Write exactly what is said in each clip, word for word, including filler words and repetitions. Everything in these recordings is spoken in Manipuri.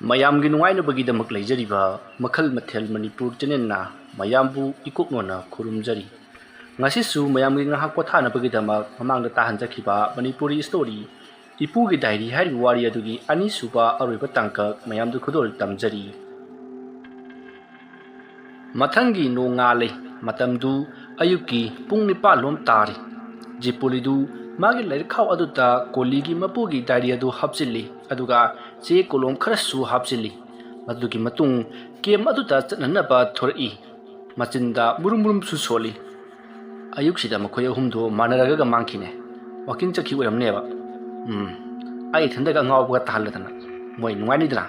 ꯃꯌꯥꯝꯒꯤ ꯅꯨꯡꯉꯥꯏꯅꯕꯒꯤꯗꯃꯛ ꯂꯩꯖꯔꯤꯕ ꯃꯈꯜ ꯃꯊꯦꯜ ꯃꯅꯤꯄꯨꯔ ꯆꯦꯅꯦꯜꯅ ꯃꯌꯥꯝꯕꯨ ꯏꯀꯣꯛꯅꯣꯅ ꯈꯨꯔꯨꯝꯖꯔꯤ꯫ ꯉꯁꯤꯁꯨ ꯃꯌꯥꯝꯒꯤ ꯉꯥꯏꯍꯥꯛ ꯄꯣꯊꯥꯅꯕꯒꯤꯗꯃꯛ ꯃꯃꯥꯡꯗ ꯇꯥꯍꯟꯖꯈꯤꯕ ꯃꯅꯤꯄꯨꯔꯤ ꯁ꯭ꯇꯣꯔꯤ ꯏꯄꯨꯒꯤ ꯗꯥꯏꯔꯤ ꯍꯥꯏꯔꯤꯕ ꯋꯥꯔꯤ ꯑꯗꯨꯒꯤ ꯑꯅꯤꯁꯨꯕ ꯑꯔꯣꯏꯕ ꯇꯥꯡꯀꯛ ꯃꯌꯥꯝꯗ ꯈꯨꯗꯣꯜ ꯇꯝꯖꯔꯤ꯫ ꯃꯊꯪꯒꯤ ꯅꯣꯡꯉꯥꯜꯂꯦ꯫ ꯃꯇꯝꯗꯨ ꯑꯌꯨꯛꯀꯤ ꯄꯨꯡ ꯅꯤꯄꯥꯜ ꯂꯣꯝ ꯇꯥꯔꯤ꯫ ꯖꯦꯄꯣꯂꯤꯗꯨ ꯃꯥꯒꯤ ꯂꯥꯏꯔꯤꯛꯈꯥꯎ ꯑꯗꯨꯗ ꯀꯣꯂꯤꯒꯤ ꯃꯄꯨꯒꯤ ꯗꯥꯏꯔꯤ ꯑꯗꯨ ꯍꯥꯞꯆꯤꯜꯂꯤ, ꯑꯗꯨꯒ ꯆꯦ ꯀꯣꯂꯣꯝ ꯈꯔꯁꯨ ꯍꯥꯞꯆꯤꯜꯂꯤ꯫ ꯃꯗꯨꯒꯤ ꯃꯇꯨꯡ ꯀꯦꯝ ꯑꯗꯨꯗ ꯆꯠꯅꯅꯕ ꯊꯣꯔꯛꯏ꯫ ꯃꯆꯤꯟꯗ ꯃꯨꯔꯨꯝ ꯃꯨꯔꯨꯝꯁꯨ ꯁꯣꯜꯂꯤ꯫ ꯑꯌꯨꯛꯁꯤꯗ ꯃꯈꯣꯏ ꯑꯍꯨꯝꯗꯨ ꯃꯥꯟꯅꯔꯒ ꯃꯥꯡꯈꯤꯅꯦ꯫ ꯋꯥꯀꯤꯡ ꯆꯠꯈꯤ ꯑꯣꯏꯔꯝꯅꯦꯕ꯫ ꯎꯝ, ꯑꯩ ꯏꯊꯟꯗꯒ ꯑꯉꯥꯎꯕꯒ ꯇꯥꯍꯜꯂꯗꯅ꯫ ꯃꯣꯏ ꯅꯨꯡꯉꯥꯏꯅꯤꯗꯅ꯫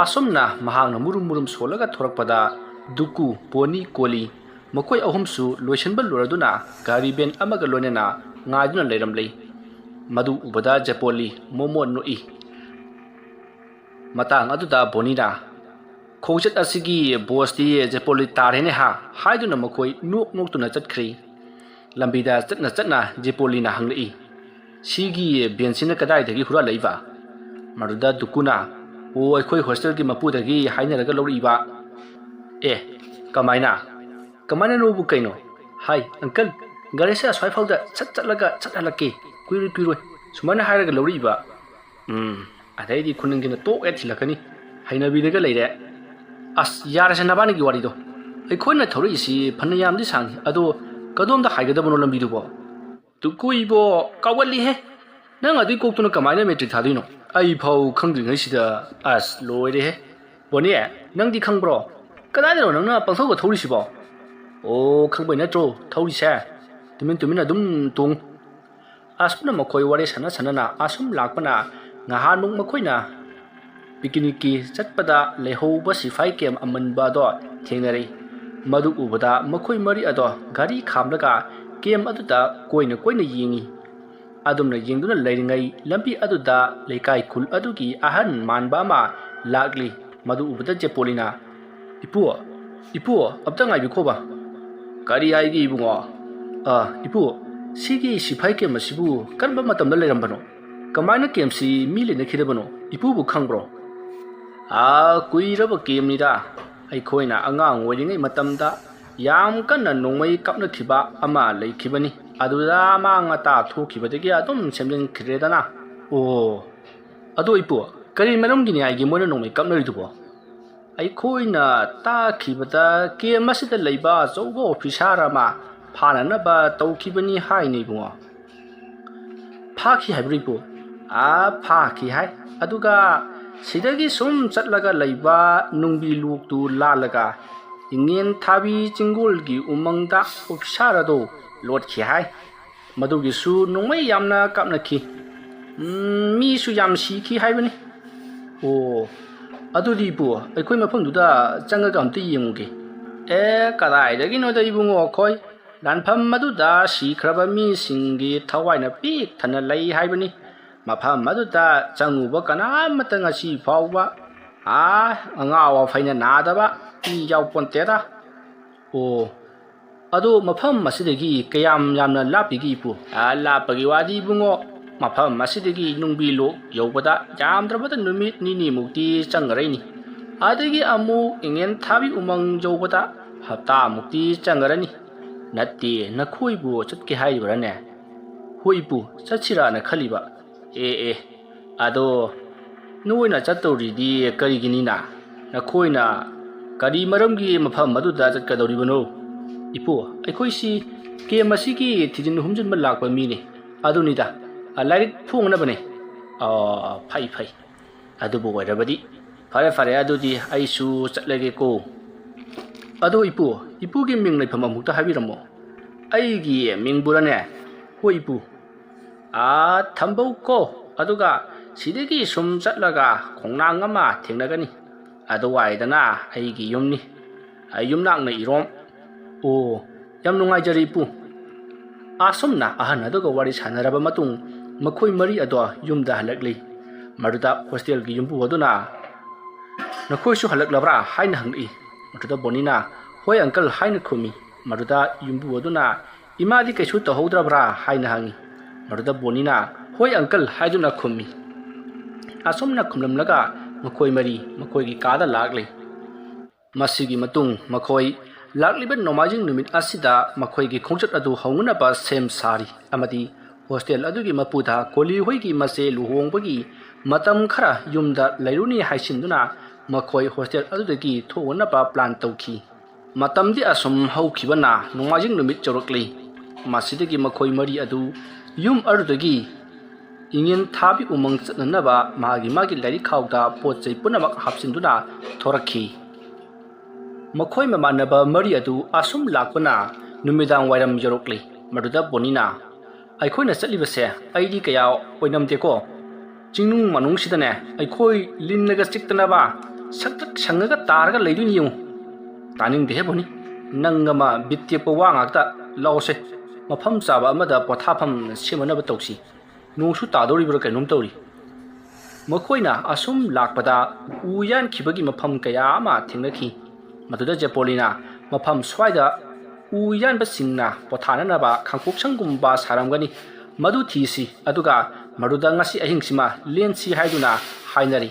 ꯑꯁꯨꯝꯅ ꯃꯍꯥꯛꯅ ꯃꯨꯔꯨꯝ ꯃꯨꯔꯨꯝ ꯁꯣꯜꯂꯒ ꯊꯣꯔꯛꯄꯗ ꯗꯨꯀꯨ, ꯕꯣꯅꯤ, ꯀꯣꯂꯤ ꯃꯈꯣꯏ ꯑꯍꯨꯝꯁꯨ ꯂꯣꯏꯁꯤꯟꯕ ꯂꯣꯏꯔꯗꯨꯅ ꯒꯥꯔꯤ ꯚꯦꯟ ꯑꯃꯒ ꯂꯣꯏꯅꯅ ꯉꯥꯏꯗꯨꯅ ꯂꯩꯔꯝꯂꯤ꯫ ꯃꯗꯨ ꯎꯕꯗ ꯖꯦꯄꯣꯂꯤ ꯃꯣꯃꯣ ꯅꯣꯛꯏ꯫ ꯃꯇꯥꯡ ꯑꯗꯨꯗ ꯕꯣꯅꯤꯅ, "ꯈꯣꯡꯆꯠ ꯑꯁꯤꯒꯤ ꯕꯣꯁꯇꯤ ꯖꯦꯄꯣꯂꯤ ꯇꯥꯔꯦꯅꯦ ꯍꯥ?" ꯍꯥꯏꯗꯨꯅ ꯃꯈꯣꯏ ꯅꯣꯛ ꯅꯣꯛꯇꯨꯅ ꯆꯠꯈ꯭ꯔꯤ꯫ ꯂꯝꯕꯤꯗ ꯆꯠꯅ ꯆꯠꯅ ꯖꯦꯄꯣꯂꯤꯅ ꯍꯪꯂꯛꯏ, "ꯁꯤꯒꯤ ꯚꯦꯟꯁꯤꯅ ꯀꯗꯥꯏꯗꯒꯤ ꯍꯨꯔꯥꯜꯂꯛꯏꯕ?" ꯃꯗꯨꯗ ꯗꯨꯀꯨꯅ, "ꯑꯣ, ꯑꯩꯈꯣꯏ ꯍꯣꯁꯇꯦꯜꯒꯤ ꯃꯄꯨꯗꯒꯤ ꯍꯥꯏꯅꯔꯒ ꯂꯧꯔꯛꯏꯕ꯫" "ꯑꯦ, ꯀꯃꯥꯏꯅ? ꯀꯃꯥꯏꯅꯅꯣꯕꯨ ꯀꯩꯅꯣ? ꯍꯥꯏ, ꯑꯪꯀꯜ, ꯒꯥꯔꯤꯁꯦ ꯑꯁ꯭ꯋꯥꯏ ꯐꯥꯎꯗ ꯁꯠ ꯆꯠꯂꯒ ꯁꯠ ꯍꯜꯂꯛꯀꯦ, ꯀꯨꯏꯔꯣꯏ ꯀꯨꯏꯔꯣꯏ," ꯁꯨꯃꯥꯏꯅ ꯍꯥꯏꯔꯒ ꯂꯧꯔꯛꯏꯕ꯫ ꯎꯝ, ꯑꯗꯩꯗꯤ ꯈꯨꯅꯤꯡꯁꯤꯅ ꯇꯣꯛ ꯍꯦꯛ ꯊꯤꯜꯂꯛꯀꯅꯤ꯫ ꯍꯩꯅꯕꯤꯗꯒ ꯂꯩꯔꯦ꯫ ꯑꯁ, ꯌꯥꯔꯦꯁꯦ ꯅꯕꯥꯅꯤꯒꯤ ꯋꯥꯔꯤꯗꯣ꯫ ꯑꯩꯈꯣꯏꯅ ꯊꯧꯔꯛꯏꯁꯤ ꯐꯅ ꯌꯥꯝꯗꯤ ꯁꯥꯡꯉꯤ, ꯑꯗꯣ ꯀꯗꯣꯝꯗ ꯍꯥꯏꯒꯗꯕꯅꯣ ꯂꯝꯕꯤꯗꯨꯕꯣ? ꯗꯨꯀꯨ ꯏꯕꯣ, ꯀꯥꯎꯒꯜꯂꯤꯍꯦ꯫ ꯅꯪ ꯑꯗꯨꯏ ꯀꯣꯛꯇꯨꯅ ꯀꯃꯥꯏꯅ ꯃꯦꯇ꯭ꯔꯤꯛ ꯊꯥꯗꯣꯏꯅꯣ? ꯑꯩ ꯐꯥꯎ ꯈꯪꯗ꯭ꯔꯤꯉꯩꯁꯤꯗ꯫ ꯑꯁ, ꯂꯣꯏꯔꯦꯍꯦ꯫ ꯕꯣꯅꯤ, ꯅꯪꯗꯤ ꯈꯪꯕ꯭ꯔꯣ? ꯀꯗꯥꯏꯗꯅꯣ ꯅꯪꯅ ꯄꯪꯊꯧꯗ ꯊꯧꯔꯤꯁꯤꯕꯣ? ꯑꯣ, ꯈꯪꯕꯩ ꯅꯠꯇ꯭ꯔꯣ ꯊꯧꯔꯤꯁꯦ? ꯇꯨꯃꯤꯟ ꯇꯨꯃꯤꯟ ꯑꯗꯨꯝ ꯇꯣꯡ꯫ ꯑꯁꯨꯝꯅ ꯃꯈꯣꯏ ꯋꯥꯔꯤ ꯁꯥꯟꯅ ꯁꯥꯟꯅꯅ ꯑꯁꯨꯝ ꯂꯥꯛꯄꯅ ꯉꯍꯥꯟꯃꯨꯛ ꯃꯈꯣꯏꯅ ꯄꯤꯀꯤꯅꯤꯛꯀꯤ ꯆꯠꯄꯗ ꯂꯩꯍꯧꯕ ꯁꯤꯐꯥꯏ ꯀꯦꯝ ꯑꯃꯟꯕ ꯑꯗꯣ ꯊꯦꯡꯅꯔꯛꯏ꯫ ꯃꯗꯨ ꯎꯕꯗ ꯃꯈꯣꯏ ꯃꯔꯤ ꯑꯗꯣ ꯒꯥꯔꯤ ꯈꯥꯝꯂꯒ ꯀꯦꯝ ꯑꯗꯨꯗ ꯀꯣꯏꯅ ꯀꯣꯏꯅ ꯌꯦꯡꯉꯤ꯫ ꯑꯗꯨꯝꯅ ꯌꯦꯡꯗꯨꯅ ꯂꯩꯔꯤꯉꯩ ꯂꯝꯕꯤ ꯑꯗꯨꯗ ꯂꯩꯀꯥꯏ ꯈꯨꯜ ꯑꯗꯨꯒꯤ ꯑꯍꯟ ꯃꯥꯟꯕ ꯑꯃ ꯂꯥꯛꯂꯤ꯫ ꯃꯗꯨ ꯎꯕꯗ ꯖꯦꯄꯣꯂꯤꯅ, "ꯏꯄꯨ, ꯏꯄꯨ, ꯑꯝꯇ ꯉꯥꯏꯕꯤꯈꯣꯕ꯫" "ꯀꯔꯤ ꯍꯥꯏꯒꯦ ꯏꯕꯨꯡꯉꯣ?" "ꯑ, ꯏꯄꯨ, ꯁꯤꯒꯤ ꯁꯤꯐꯥꯏ ꯀꯦꯝ ꯑꯁꯤꯕꯨ ꯀꯔꯝꯕ ꯃꯇꯝꯗ ꯂꯩꯔꯝꯕꯅꯣ? ꯀꯃꯥꯏꯅ ꯀꯦꯝꯁꯤ ꯃꯤ ꯂꯩꯅꯈꯤꯗꯕꯅꯣ? ꯏꯄꯨꯕꯨ ꯈꯪꯕ꯭ꯔꯣ?" ꯑꯥ, ꯀꯨꯏꯔꯕ ꯒꯦꯝꯅꯤꯗ꯫ ꯑꯩꯈꯣꯏꯅ ꯑꯉꯥꯡ ꯑꯣꯏꯔꯤꯉꯩ ꯃꯇꯝꯗ ꯌꯥꯝ ꯀꯟꯅ ꯅꯣꯡꯃꯩ ꯀꯥꯞꯅꯈꯤꯕ ꯑꯃ ꯂꯩꯈꯤꯕꯅꯤ꯫ ꯑꯗꯨꯗ ꯑꯃꯥꯡ ꯑꯇꯥ ꯊꯣꯛꯈꯤꯕꯗꯒꯤ ꯑꯗꯨꯝ ꯁꯦꯝꯖꯤꯟꯈꯤꯗ꯭ꯔꯦꯗꯅ꯫ ꯑꯣ, ꯑꯗꯣ ꯏꯄꯨ, ꯀꯔꯤ ꯃꯔꯝꯒꯤꯅꯤ ꯍꯥꯏꯒꯦ ꯃꯣꯏꯅ ꯅꯣꯡꯃꯩ ꯀꯥꯞꯅꯔꯤꯗꯨꯕꯣ? ꯑꯩꯈꯣꯏꯅ ꯇꯥꯈꯤꯕꯗ ꯒꯦꯝ ꯑꯁꯤꯗ ꯂꯩꯕ ꯑꯆꯧꯕ ꯑꯣꯐꯤꯁꯥꯔ ꯑꯃ ꯐꯥꯅꯅꯕ ꯇꯧꯈꯤꯕꯅꯤ ꯍꯥꯏꯅꯤ ꯏꯕꯨꯡꯉꯣ꯫ ꯐꯥꯈꯤ ꯍꯥꯏꯕ꯭ꯔꯣ ꯏꯄꯨ? ꯑꯥ, ꯐꯥꯈꯤ ꯍꯥꯏ꯫ ꯑꯗꯨꯒ ꯁꯤꯗꯒꯤ ꯁꯨꯝ ꯆꯠꯂꯒ ꯂꯩꯕ ꯅꯨꯡꯕꯤ ꯂꯣꯛꯇꯨ ꯂꯥꯜꯂꯒ ꯏꯉꯦꯟ ꯊꯥꯕꯤ ꯆꯤꯡꯒꯣꯜꯒꯤ ꯎꯃꯪꯗ ꯑꯣꯐꯤꯁꯥꯔ ꯑꯗꯣ ꯂꯣꯠꯈꯤ ꯍꯥꯏ꯫ ꯃꯗꯨꯒꯤꯁꯨ ꯅꯣꯡꯃꯩ ꯌꯥꯝꯅ ꯀꯥꯞꯅꯈꯤ꯫ ꯎꯝ, ꯃꯤꯁꯨ ꯌꯥꯝ ꯁꯤꯈꯤ ꯍꯥꯏꯕꯅꯤ꯫ ꯑꯣ, ꯑꯗꯨꯗꯤ ꯏꯄꯨ, ꯑꯩꯈꯣꯏ ꯃꯐꯝꯗꯨꯗ ꯆꯪꯉꯒ ꯑꯝꯇ ꯌꯦꯡꯉꯨꯒꯦ꯫ ꯑꯦ, ꯀꯗꯥꯏꯗꯒꯤꯅꯣꯗ ꯏꯕꯨꯡꯉꯣ, ꯑꯩꯈꯣꯏ ꯂꯥꯟꯐꯝ ꯑꯗꯨꯗ ꯁꯤꯈ꯭ꯔꯕ ꯃꯤꯁꯤꯡꯒꯤ ꯊꯋꯥꯏꯅ ꯄꯤꯛ ꯊꯟꯅ ꯂꯩ ꯍꯥꯏꯕꯅꯤ꯫ ꯃꯐꯝ ꯑꯗꯨꯗ ꯆꯪꯉꯨꯕ ꯀꯅꯥꯃꯠꯇ ꯉꯁꯤ ꯐꯥꯎꯕ, ꯑꯥ, ꯑꯉꯥꯎ ꯑꯐꯩꯅ ꯅꯥꯗꯕ ꯃꯤ ꯌꯥꯎꯄꯣꯟꯇꯦꯗ꯫ ꯑꯣ, ꯑꯗꯣ ꯃꯐꯝ ꯑꯁꯤꯗꯒꯤ ꯀꯌꯥꯝ ꯌꯥꯝꯅ ꯂꯥꯞꯄꯤꯒꯦ ꯏꯄꯨ? ꯑꯥ, ꯂꯥꯞꯄꯒꯤ ꯋꯥꯗꯤ ꯏꯕꯨꯡꯉꯣ, ꯃꯐꯝ ꯑꯁꯤꯗꯒꯤ ꯅꯨꯡꯕꯤ ꯂꯣꯛ ꯌꯧꯕꯗ ꯌꯥꯝꯗ꯭ꯔꯕꯗ ꯅꯨꯃꯤꯠ ꯅꯤꯅꯤꯃꯨꯛꯇꯤ ꯆꯪꯒꯔꯩꯅꯤ꯫ ꯑꯗꯒꯤ ꯑꯃꯨꯛ ꯏꯉꯦꯟ ꯊꯥꯕꯤ ꯎꯃꯪ ꯌꯧꯕꯗ ꯍꯞꯇꯥꯃꯨꯛꯇꯤ ꯆꯪꯒꯔꯅꯤ꯫ ꯅꯠꯇꯦ, ꯅꯈꯣꯏꯕꯨ ꯆꯠꯀꯦ ꯍꯥꯏꯔꯤꯕ꯭ꯔꯥꯅꯦ? ꯍꯣꯏ ꯏꯄꯨ, ꯆꯠꯁꯤꯔꯥꯅ ꯈꯜꯂꯤꯕ꯫ ꯑꯦ, ꯑꯦ, ꯑꯗꯣ ꯅꯣꯏꯅ ꯆꯠꯇꯧꯔꯤꯗꯤ ꯀꯔꯤꯒꯤꯅꯤꯅ? ꯅꯈꯣꯏꯅ ꯀꯔꯤ ꯃꯔꯝꯒꯤ ꯃꯐꯝ ꯑꯗꯨꯗ ꯆꯠꯀꯗꯧꯔꯤꯕꯅꯣ? ꯏꯄꯨ, ꯑꯩꯈꯣꯏꯁꯤ ꯀꯦꯝ ꯑꯁꯤꯒꯤ ꯊꯤꯖꯤꯟ ꯍꯨꯝꯖꯤꯟꯕ ꯂꯥꯛꯄ ꯃꯤꯅꯤ꯫ ꯑꯗꯨꯅꯤꯗ, ꯑ, ꯂꯥꯏꯔꯤꯛ ꯐꯣꯡꯅꯕꯅꯦ꯫ ꯑꯣ, ꯐꯩ, ꯐꯩ꯫ ꯑꯗꯨꯕꯨ ꯑꯣꯏꯔꯕꯗꯤ ꯐꯔꯦ, ꯐꯔꯦ, ꯑꯗꯨꯗꯤ ꯑꯩꯁꯨ ꯆꯠꯂꯒꯦꯀꯣ꯫ ꯑꯗꯣ ꯏꯄꯨ, ꯏꯄꯨꯒꯤ ꯃꯤꯡ ꯂꯩꯐꯝ ꯑꯃꯨꯛꯇ ꯍꯥꯏꯕꯤꯔꯝꯃꯣ꯫ ꯑꯩꯒꯤ ꯃꯤꯡꯕꯨꯔꯅꯦ? ꯍꯣꯏ ꯏꯄꯨ꯫ ꯑꯥ, ꯊꯝꯕꯧ ꯀꯣ, ꯑꯗꯨꯒ ꯁꯤꯗꯒꯤ ꯁꯨꯝ ꯆꯠꯂꯒ ꯈꯣꯡꯅꯥꯡ ꯑꯃ ꯊꯦꯡꯅꯒꯅꯤ꯫ ꯑꯗꯨꯋꯥꯏꯗꯅ ꯑꯩꯒꯤ ꯌꯨꯝꯅꯤ꯫ ꯑꯩ ꯌꯨꯝꯅꯥꯛꯅ ꯏꯔꯣꯝ꯫ ꯑꯣ, ꯌꯥꯝ ꯅꯨꯡꯉꯥꯏꯖꯔꯦ ꯏꯄꯨ꯫ ꯑꯁꯨꯝꯅ ꯑꯍꯟ ꯑꯗꯨꯒ ꯋꯥꯔꯤ ꯁꯥꯟꯅꯔꯕ ꯃꯇꯨꯡ ꯃꯈꯣꯏ ꯃꯔꯤ ꯑꯗꯣ ꯌꯨꯝꯗ ꯍꯜꯂꯛꯂꯤ꯫ ꯃꯗꯨꯗ ꯍꯣꯁꯇꯦꯜꯒꯤ ꯌꯨꯝꯕꯨ ꯑꯗꯨꯅ, "ꯅꯈꯣꯏꯁꯨ ꯍꯜꯂꯛꯂꯕ꯭ꯔꯥ?" ꯍꯥꯏꯅ ꯍꯪꯂꯛꯏ꯫ ꯃꯗꯨꯗ ꯕꯣꯅꯤꯅ, "ꯍꯣꯏ ꯑꯪꯀꯜ" ꯍꯥꯏꯅ ꯈꯨꯝꯃꯤ꯫ ꯃꯗꯨꯗ ꯌꯨꯝꯕꯨ ꯑꯗꯨꯅ, "ꯏꯃꯥꯗꯤ ꯀꯩꯁꯨ ꯇꯧꯍꯧꯗ꯭ꯔꯕ꯭ꯔꯥ?" ꯍꯥꯏꯅ ꯍꯪꯉꯤ꯫ ꯃꯗꯨꯗ ꯕꯣꯅꯤꯅ, "ꯍꯣꯏ ꯑꯪꯀꯜ" ꯍꯥꯏꯗꯨꯅ ꯈꯨꯝꯃꯤ꯫ ꯑꯁꯨꯝꯅ ꯈꯨꯝꯂꯝꯂꯒ ꯃꯈꯣꯏ ꯃꯔꯤ ꯃꯈꯣꯏꯒꯤ ꯀꯥꯗ ꯂꯥꯛꯂꯤ꯫ ꯃꯁꯤꯒꯤ ꯃꯇꯨꯡ ꯃꯈꯣꯏ ꯂꯥꯛꯂꯤꯕ ꯅꯣꯡꯃꯥꯏꯖꯤꯡ ꯅꯨꯃꯤꯠ ꯑꯁꯤꯗ ꯃꯈꯣꯏꯒꯤ ꯈꯣꯡꯆꯠ ꯑꯗꯨ ꯍꯧꯅꯅꯕ ꯁꯦꯝ ꯁꯥꯔꯤ ꯑꯃꯗꯤ ꯍꯣꯁꯇꯦꯜ ꯑꯗꯨꯒꯤ ꯃꯄꯨꯗ ꯀꯣꯂꯤ ꯍꯣꯏꯒꯤ ꯃꯆꯦ ꯂꯨꯍꯣꯡꯕꯒꯤ ꯃꯇꯝ ꯈꯔ ꯌꯨꯝꯗ ꯂꯩꯔꯨꯅꯤ ꯍꯥꯏꯁꯤꯟꯗꯨꯅ ꯃꯈꯣꯏ ꯍꯣꯁꯇꯦꯜ ꯑꯗꯨꯗꯒꯤ ꯊꯣꯛꯅꯅꯕ ꯄ꯭ꯂꯥꯟ ꯇꯧꯈꯤ꯫ ꯃꯇꯝꯗꯤ ꯑꯁꯨꯝ ꯍꯧꯈꯤꯕꯅ ꯅꯣꯡꯃꯥꯏꯖꯤꯡ ꯅꯨꯃꯤꯠ ꯌꯧꯔꯛꯂꯤ꯫ ꯃꯁꯤꯗꯒꯤ ꯃꯈꯣꯏ ꯃꯔꯤ ꯑꯗꯨ ꯌꯨꯝ ꯑꯗꯨꯗꯒꯤ ꯏꯉꯦꯟ ꯊꯥꯕꯤ ꯎꯃꯪ ꯆꯠꯅꯅꯕ ꯃꯥꯒꯤ ꯃꯥꯒꯤ ꯂꯥꯏꯔꯤꯛ ꯈꯥꯎꯗ ꯄꯣꯠ ꯆꯩ ꯄꯨꯝꯅꯃꯛ ꯍꯥꯞꯆꯤꯟꯗꯨꯅ ꯊꯣꯔꯛꯈꯤ꯫ ꯃꯈꯣꯏ ꯃꯃꯥꯟꯅꯕ ꯃꯔꯤ ꯑꯗꯨ ꯑꯁꯨꯝ ꯂꯥꯛꯄꯅ ꯅꯨꯃꯤꯗꯥꯡ ꯋꯥꯏꯔꯝ ꯌꯧꯔꯛꯂꯤ꯫ ꯃꯗꯨꯗ ꯕꯣꯅꯤꯅ, "ꯑꯩꯈꯣꯏꯅ ꯆꯠꯂꯤꯕꯁꯦ ꯑꯩꯗꯤ ꯀꯌꯥ ꯑꯣꯏꯅꯝꯗꯦꯀꯣ꯫ ꯆꯤꯡꯅꯨꯡ ꯃꯅꯨꯡꯁꯤꯗꯅꯦ ꯑꯩꯈꯣꯏ ꯂꯤꯟꯅꯒ ꯆꯤꯛꯇꯅꯕ ꯁꯛꯇꯛ ꯁꯪꯉꯒ ꯇꯥꯔꯒ ꯂꯩꯗꯣꯏꯅꯤ ꯌꯦꯡꯉꯨ꯫" "ꯇꯥꯅꯤꯡꯗꯦꯍꯦ ꯕꯣꯅꯤ, ꯅꯪ ꯑꯃ ꯕꯤꯠ ꯇꯦꯛꯄ ꯋꯥ ꯉꯥꯛꯇ꯫ ꯂꯥꯛꯑꯣꯁꯦ, ꯃꯐꯝ ꯆꯥꯕ ꯑꯃꯗ ꯄꯣꯊꯥꯐꯝ ꯁꯦꯝꯃꯅꯕ ꯇꯧꯁꯤ꯫ ꯅꯣꯡꯁꯨ ꯇꯥꯗꯧꯔꯤꯕ꯭ꯔꯥ ꯀꯩꯅꯣꯝ ꯇꯧꯔꯤ꯫" ꯃꯈꯣꯏꯅ ꯑꯁꯨꯝ ꯂꯥꯛꯄꯗ ꯎ ꯌꯥꯟꯈꯤꯕꯒꯤ ꯃꯐꯝ ꯀꯌꯥ ꯑꯃ ꯊꯦꯡꯅꯈꯤ꯫ ꯃꯗꯨꯗ ꯖꯦꯄꯣꯂꯤꯅ ꯃꯐꯝ ꯁ꯭ꯋꯥꯏꯗ ꯎ ꯌꯥꯟꯕꯁꯤꯡꯅ ꯄꯣꯊꯥꯅꯅꯕ ꯈꯥꯡꯄꯣꯛꯁꯪꯒꯨꯝꯕ ꯁꯥꯔꯝꯒꯅꯤ, ꯃꯗꯨ ꯊꯤꯁꯤ, ꯑꯗꯨꯒ ꯃꯗꯨꯗ ꯉꯁꯤ ꯑꯍꯤꯡꯁꯤꯃ ꯂꯦꯟꯁꯤ ꯍꯥꯏꯗꯨꯅ ꯍꯥꯏꯅꯔꯤ꯫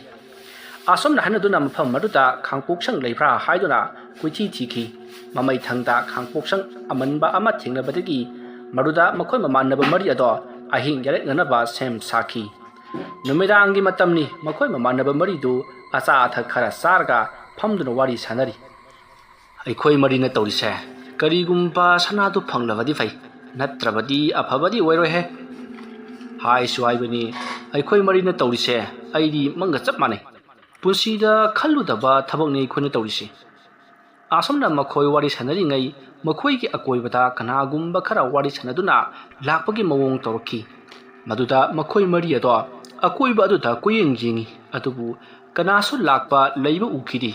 ꯑꯁꯨꯝꯅ ꯍꯥꯏꯅꯗꯨꯅ ꯃꯐꯝ ꯑꯗꯨꯗ ꯈꯥꯡꯄꯣꯛꯁꯪ ꯂꯩꯕ꯭ꯔꯥ ꯍꯥꯏꯗꯨꯅ ꯀꯣꯏꯊꯤ ꯊꯤꯈꯤ꯫ ꯃꯃꯩꯊꯪꯗ ꯈꯥꯡꯄꯣꯛꯁꯪ ꯑꯃꯟꯕ ꯑꯃ ꯊꯦꯡꯅꯕꯗꯒꯤ ꯃꯗꯨꯗ ꯃꯈꯣꯏ ꯃꯃꯥꯟꯅꯕ ꯃꯔꯤ ꯑꯗꯣ ꯑꯍꯤꯡ ꯌꯥꯔꯦꯛꯅꯅꯕ ꯁꯦꯝ ꯁꯥꯈꯤ꯫ ꯅꯨꯃꯤꯗꯥꯡꯒꯤ ꯃꯇꯝꯅꯤ꯫ ꯃꯈꯣꯏ ꯃꯃꯥꯟꯅꯕ ꯃꯔꯤꯗꯨ ꯑꯆꯥ ꯑꯊꯛ ꯈꯔ ꯆꯥꯔꯒ ꯐꯝꯗꯨꯅ ꯋꯥꯔꯤ ꯁꯥꯟꯅꯔꯤ꯫ "ꯑꯩꯈꯣꯏ ꯃꯔꯤꯅ ꯇꯧꯔꯤꯁꯦ ꯀꯔꯤꯒꯨꯝꯕ ꯁꯅꯥꯗꯨ ꯐꯪꯂꯕꯗꯤ ꯐꯩ, ꯅꯠꯇ꯭ꯔꯕꯗꯤ ꯑꯐꯕꯗꯤ ꯑꯣꯏꯔꯣꯏꯍꯦ꯫ ꯍꯥꯏꯁꯨ ꯍꯥꯏꯕꯅꯤ, ꯑꯩꯈꯣꯏ ꯃꯔꯤꯅ ꯇꯧꯔꯤꯁꯦ ꯑꯩꯗꯤ ꯃꯪꯒ ꯆꯞ ꯃꯥꯟꯅꯩ꯫ ꯄꯨꯟꯁꯤꯗ ꯈꯜꯂꯨꯗꯕ ꯊꯕꯛꯅꯤ ꯑꯩꯈꯣꯏꯅ ꯇꯧꯔꯤꯁꯦ꯫" ꯑꯁꯨꯝꯅ ꯃꯈꯣꯏ ꯋꯥꯔꯤ ꯁꯥꯟꯅꯔꯤꯉꯩ ꯃꯈꯣꯏꯒꯤ ꯑꯀꯣꯏꯕꯗ ꯀꯅꯥꯒꯨꯝꯕ ꯈꯔ ꯋꯥꯔꯤ ꯁꯥꯟꯅꯗꯨꯅ ꯂꯥꯛꯄꯒꯤ ꯃꯑꯣꯡ ꯇꯧꯔꯛꯈꯤ꯫ ꯃꯗꯨꯗ ꯃꯈꯣꯏ ꯃꯔꯤ ꯑꯗꯣ ꯑꯀꯣꯏꯕ ꯑꯗꯨꯗ ꯀꯣꯏꯌꯦꯡ ꯌꯦꯡꯉꯤ, ꯑꯗꯨꯕꯨ ꯀꯅꯥꯁꯨ ꯂꯥꯛꯄ ꯂꯩꯕ ꯎꯈꯤꯗꯦ꯫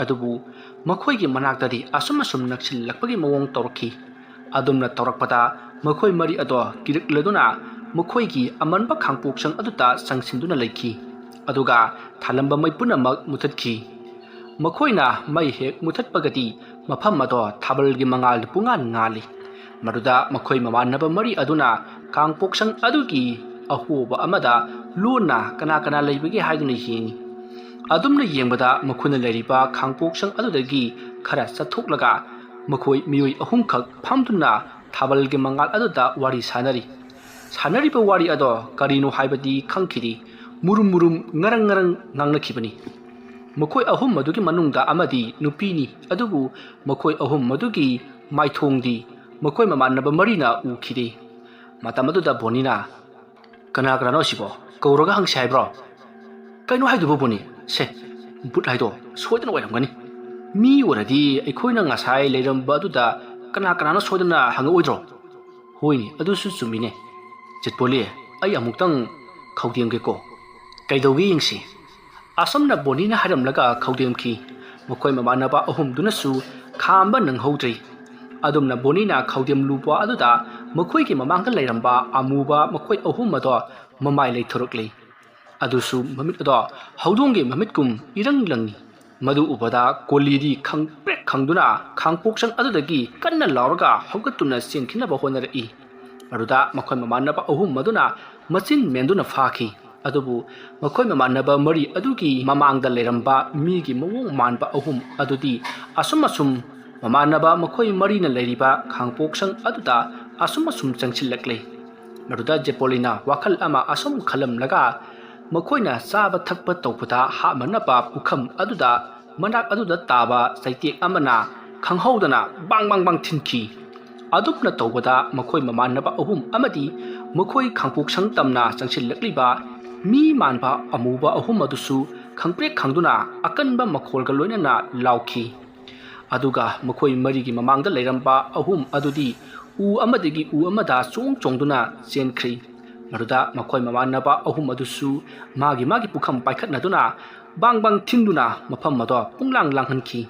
ꯑꯗꯨꯕꯨ ꯃꯈꯣꯏꯒꯤ ꯃꯅꯥꯛꯇꯗꯤ ꯑꯁꯨꯝ ꯑꯁꯨꯝ ꯅꯛꯁꯤꯜꯂꯛꯄꯒꯤ ꯃꯑꯣꯡ ꯇꯧꯔꯛꯈꯤ꯫ ꯑꯗꯨꯝꯅ ꯇꯧꯔꯛꯄꯗ ꯃꯈꯣꯏ ꯃꯔꯤ ꯑꯗꯣ ꯀꯤꯔꯛꯂꯗꯨꯅ ꯃꯈꯣꯏꯒꯤ ꯑꯃꯟꯕ ꯈꯥꯡꯄꯣꯛꯁꯪ ꯑꯗꯨꯗ ꯆꯪꯁꯤꯟꯗꯨꯅ ꯂꯩꯈꯤ꯫ ꯑꯗꯨꯒ ꯊꯥꯜꯂꯝꯕ ꯃꯩ ꯄꯨꯝꯅꯃꯛ ꯃꯨꯊꯠꯈꯤ꯫ ꯃꯈꯣꯏꯅ ꯃꯩ ꯍꯦꯛ ꯃꯨꯊꯠꯄꯒꯗꯤ ꯃꯐꯝ ꯑꯗꯣ ꯊꯥꯕꯜꯒꯤ ꯃꯉꯥꯜ ꯄꯨꯡꯉꯥꯟ ꯉꯥꯜꯂꯤ꯫ ꯃꯗꯨꯗ ꯃꯈꯣꯏ ꯃꯃꯥꯟꯅꯕ ꯃꯔꯤ ꯑꯗꯨꯅ ꯈꯥꯡꯄꯣꯛꯁꯪ ꯑꯗꯨꯒꯤ ꯑꯍꯣꯕ ꯑꯃꯗ ꯂꯣꯟꯅ ꯀꯅꯥ ꯀꯅꯥ ꯂꯩꯕꯒꯦ ꯍꯥꯏꯗꯨꯅ ꯌꯦꯡꯉꯤ꯫ ꯑꯗꯨꯝꯅ ꯌꯦꯡꯕꯗ ꯃꯈꯣꯏꯅ ꯂꯩꯔꯤꯕ ꯈꯥꯡꯄꯣꯛꯁꯪ ꯑꯗꯨꯗꯒꯤ ꯈꯔ ꯆꯠꯊꯣꯛꯂꯒ ꯃꯈꯣꯏ ꯃꯤꯑꯣꯏ ꯑꯍꯨꯝꯈꯛ ꯐꯝꯗꯨꯅ ꯊꯥꯕꯜꯒꯤ ꯃꯉꯥꯜ ꯑꯗꯨꯗ ꯋꯥꯔꯤ ꯁꯥꯅꯔꯤ꯫ ꯁꯥꯅꯔꯤꯕ ꯋꯥꯔꯤ ꯑꯗꯣ ꯀꯔꯤꯅꯣ ꯍꯥꯏꯕꯗꯤ ꯈꯪꯈꯤꯗꯦ꯫ ꯃꯨꯔꯨꯝ ꯃꯨꯔꯨꯝ, ꯉꯔꯪ ꯉꯔꯪ ꯉꯥꯡꯅꯈꯤꯕꯅꯤ꯫ ꯃꯈꯣꯏ ꯑꯍꯨꯝ ꯑꯗꯨꯒꯤ ꯃꯅꯨꯡꯗ ꯑꯃꯗꯤ ꯅꯨꯄꯤꯅꯤ, ꯑꯗꯨꯕꯨ ꯃꯈꯣꯏ ꯑꯍꯨꯝ ꯑꯗꯨꯒꯤ ꯃꯥꯏꯊꯣꯡꯗꯤ ꯃꯈꯣꯏ ꯃꯃꯥꯟꯅꯕ ꯃꯔꯤꯅ ꯎꯈꯤꯗꯦ꯫ ꯃꯇꯝ ꯑꯗꯨꯗ ꯕꯣꯅꯤꯅ, "ꯀꯅꯥ ꯀꯅꯥꯅꯣ ꯑꯁꯤꯕꯣ? ꯀꯧꯔꯒ ꯍꯪꯁꯤ ꯍꯥꯏꯕ꯭ꯔꯣ?" "ꯀꯩꯅꯣ ꯍꯥꯏꯗꯨꯕꯨ ꯕꯣꯅꯤ? ꯁꯦ, ꯕꯨꯠ ꯍꯥꯏꯗꯣ ꯁꯣꯏꯗꯅ ꯑꯣꯏꯔꯝꯒꯅꯤ꯫ ꯃꯤ ꯑꯣꯏꯔꯗꯤ ꯑꯩꯈꯣꯏꯅ ꯉꯁꯥꯏ ꯂꯩꯔꯝꯕ ꯑꯗꯨꯗ ꯀꯅꯥ ꯀꯅꯥꯅꯣ ꯁꯣꯏꯗꯅ ꯍꯪꯉꯛꯑꯣꯏꯗ꯭ꯔꯣ?" "ꯍꯣꯏꯅꯦ, ꯑꯗꯨꯁꯨ ꯆꯨꯝꯃꯤꯅꯦ꯫ ꯆꯠꯄꯣꯂꯤ, ꯑꯩ ꯑꯃꯨꯛꯇꯪ ꯈꯧꯗꯦꯝꯒꯦꯀꯣ꯫ ꯀꯩꯗꯧꯒꯦ ꯌꯦꯡꯁꯤ꯫" ꯑꯁꯨꯝꯅ ꯕꯣꯅꯤꯅ ꯍꯥꯏꯔꯝꯂꯒ ꯈꯧꯗꯦꯝꯈꯤ꯫ ꯃꯈꯣꯏ ꯃꯃꯥꯟꯅꯕ ꯑꯍꯨꯝꯗꯨꯅꯁꯨ ꯈꯥꯝꯕ ꯅꯪꯍꯧꯗ꯭ꯔꯤ꯫ ꯑꯗꯨꯝꯅ ꯕꯣꯅꯤꯅ ꯈꯧꯗꯦꯝ ꯂꯨꯕ ꯑꯗꯨꯗ ꯃꯈꯣꯏꯒꯤ ꯃꯃꯥꯡꯗ ꯂꯩꯔꯝꯕ ꯑꯃꯨꯕ ꯃꯈꯣꯏ ꯑꯍꯨꯝ ꯑꯗꯣ ꯃꯃꯥꯏ ꯂꯩꯊꯣꯔꯛꯂꯤ꯫ ꯑꯗꯨꯁꯨ ꯃꯃꯤꯠ ꯑꯗꯣ ꯍꯧꯗꯣꯡꯒꯤ ꯃꯃꯤꯠꯀꯨꯝ ꯏꯔꯪ ꯂꯪꯉꯤ꯫ ꯃꯗꯨ ꯎꯕꯗ ꯀꯣꯂꯤꯗꯤ ꯈꯪꯄ꯭ꯔꯦꯛ ꯈꯪꯗꯨꯅ ꯈꯥꯡꯄꯣꯛꯁꯪ ꯑꯗꯨꯗꯒꯤ ꯀꯟꯅ ꯂꯥꯎꯔꯒ ꯍꯧꯒꯠꯇꯨꯅ ꯆꯦꯟꯈꯤꯅꯕ ꯍꯣꯠꯅꯔꯛꯏ꯫ ꯃꯗꯨꯗ ꯃꯈꯣꯏ ꯃꯃꯥꯟꯅꯕ ꯑꯍꯨꯝ ꯑꯗꯨꯅ ꯃꯆꯤꯟ ꯃꯦꯟꯗꯨꯅ ꯐꯥꯈꯤ꯫ ꯑꯗꯨꯕꯨ ꯃꯈꯣꯏ ꯃꯃꯥꯟꯅꯕ ꯃꯔꯤ ꯑꯗꯨꯒꯤ ꯃꯃꯥꯡꯗ ꯂꯩꯔꯝꯕ ꯃꯤꯒꯤ ꯃꯑꯣꯡ ꯃꯥꯟꯕ ꯑꯍꯨꯝ ꯑꯗꯨꯗꯤ ꯑꯁꯨꯝ ꯑꯁꯨꯝ ꯃꯃꯥꯟꯅꯕ ꯃꯈꯣꯏ ꯃꯔꯤꯅ ꯂꯩꯔꯤꯕ ꯈꯥꯡꯄꯣꯛꯁꯪ ꯑꯗꯨꯗ ꯑꯁꯨꯝ ꯑꯁꯨꯝ ꯆꯪꯁꯤꯜꯂꯛꯂꯦ꯫ ꯃꯗꯨꯗ ꯖꯦꯄꯣꯂꯤꯅ ꯋꯥꯈꯜ ꯑꯃ ꯑꯁꯨꯝ ꯈꯜꯂꯝꯂꯒ ꯃꯈꯣꯏꯅ ꯆꯥꯕ ꯊꯛꯄ ꯇꯧꯕꯗ ꯍꯥꯞꯅꯅꯕ ꯄꯨꯈꯝ ꯑꯗꯨꯗ ꯃꯅꯥꯛ ꯑꯗꯨꯗ ꯇꯥꯕ ꯆꯩꯇꯦꯛ ꯑꯃꯅ ꯈꯪꯍꯧꯗꯅ ꯕꯥꯡ ꯕꯥꯡ ꯕꯥꯡ ꯊꯤꯟꯈꯤ꯫ ꯑꯗꯨꯝꯅ ꯇꯧꯕꯗ ꯃꯈꯣꯏ ꯃꯃꯥꯟꯅꯕ ꯑꯍꯨꯝ ꯑꯃꯗꯤ ꯃꯈꯣꯏ ꯈꯥꯡꯄꯣꯛꯁꯪ ꯇꯝꯅ ꯆꯪꯁꯤꯜꯂꯛꯂꯤꯕ ꯃꯤ ꯃꯥꯟꯕ ꯑꯃꯨꯕ ꯑꯍꯨꯝ ꯑꯗꯨꯁꯨ ꯈꯪꯄ꯭ꯔꯦꯛ ꯈꯪꯗꯨꯅ ꯑꯀꯟꯕ ꯃꯈꯣꯜꯒ ꯂꯣꯏꯅꯅ ꯂꯥꯎꯈꯤ꯫ ꯑꯗꯨꯒ ꯃꯈꯣꯏ ꯃꯔꯤꯒꯤ ꯃꯃꯥꯡꯗ ꯂꯩꯔꯝꯕ ꯑꯍꯨꯝ ꯑꯗꯨꯗꯤ ꯎ ꯑꯃꯗꯒꯤ ꯎ ꯑꯃꯗ ꯆꯣꯡ ꯆꯣꯡꯗꯨꯅ ꯆꯦꯟꯈ꯭ꯔꯤ꯫ ꯃꯗꯨꯗ ꯃꯈꯣꯏ ꯃꯃꯥꯟꯅꯕ ꯑꯍꯨꯝ ꯑꯗꯨꯁꯨ ꯃꯥꯒꯤ ꯃꯥꯒꯤ ꯄꯨꯈꯝ ꯄꯥꯏꯈꯠꯅꯗꯨꯅ ꯕꯥꯡ ꯕꯥꯡ ꯊꯤꯟꯗꯨꯅ ꯃꯐꯝ ꯑꯗꯣ ꯄꯨꯡꯂꯥꯡ ꯂꯥꯡꯍꯟꯈꯤ꯫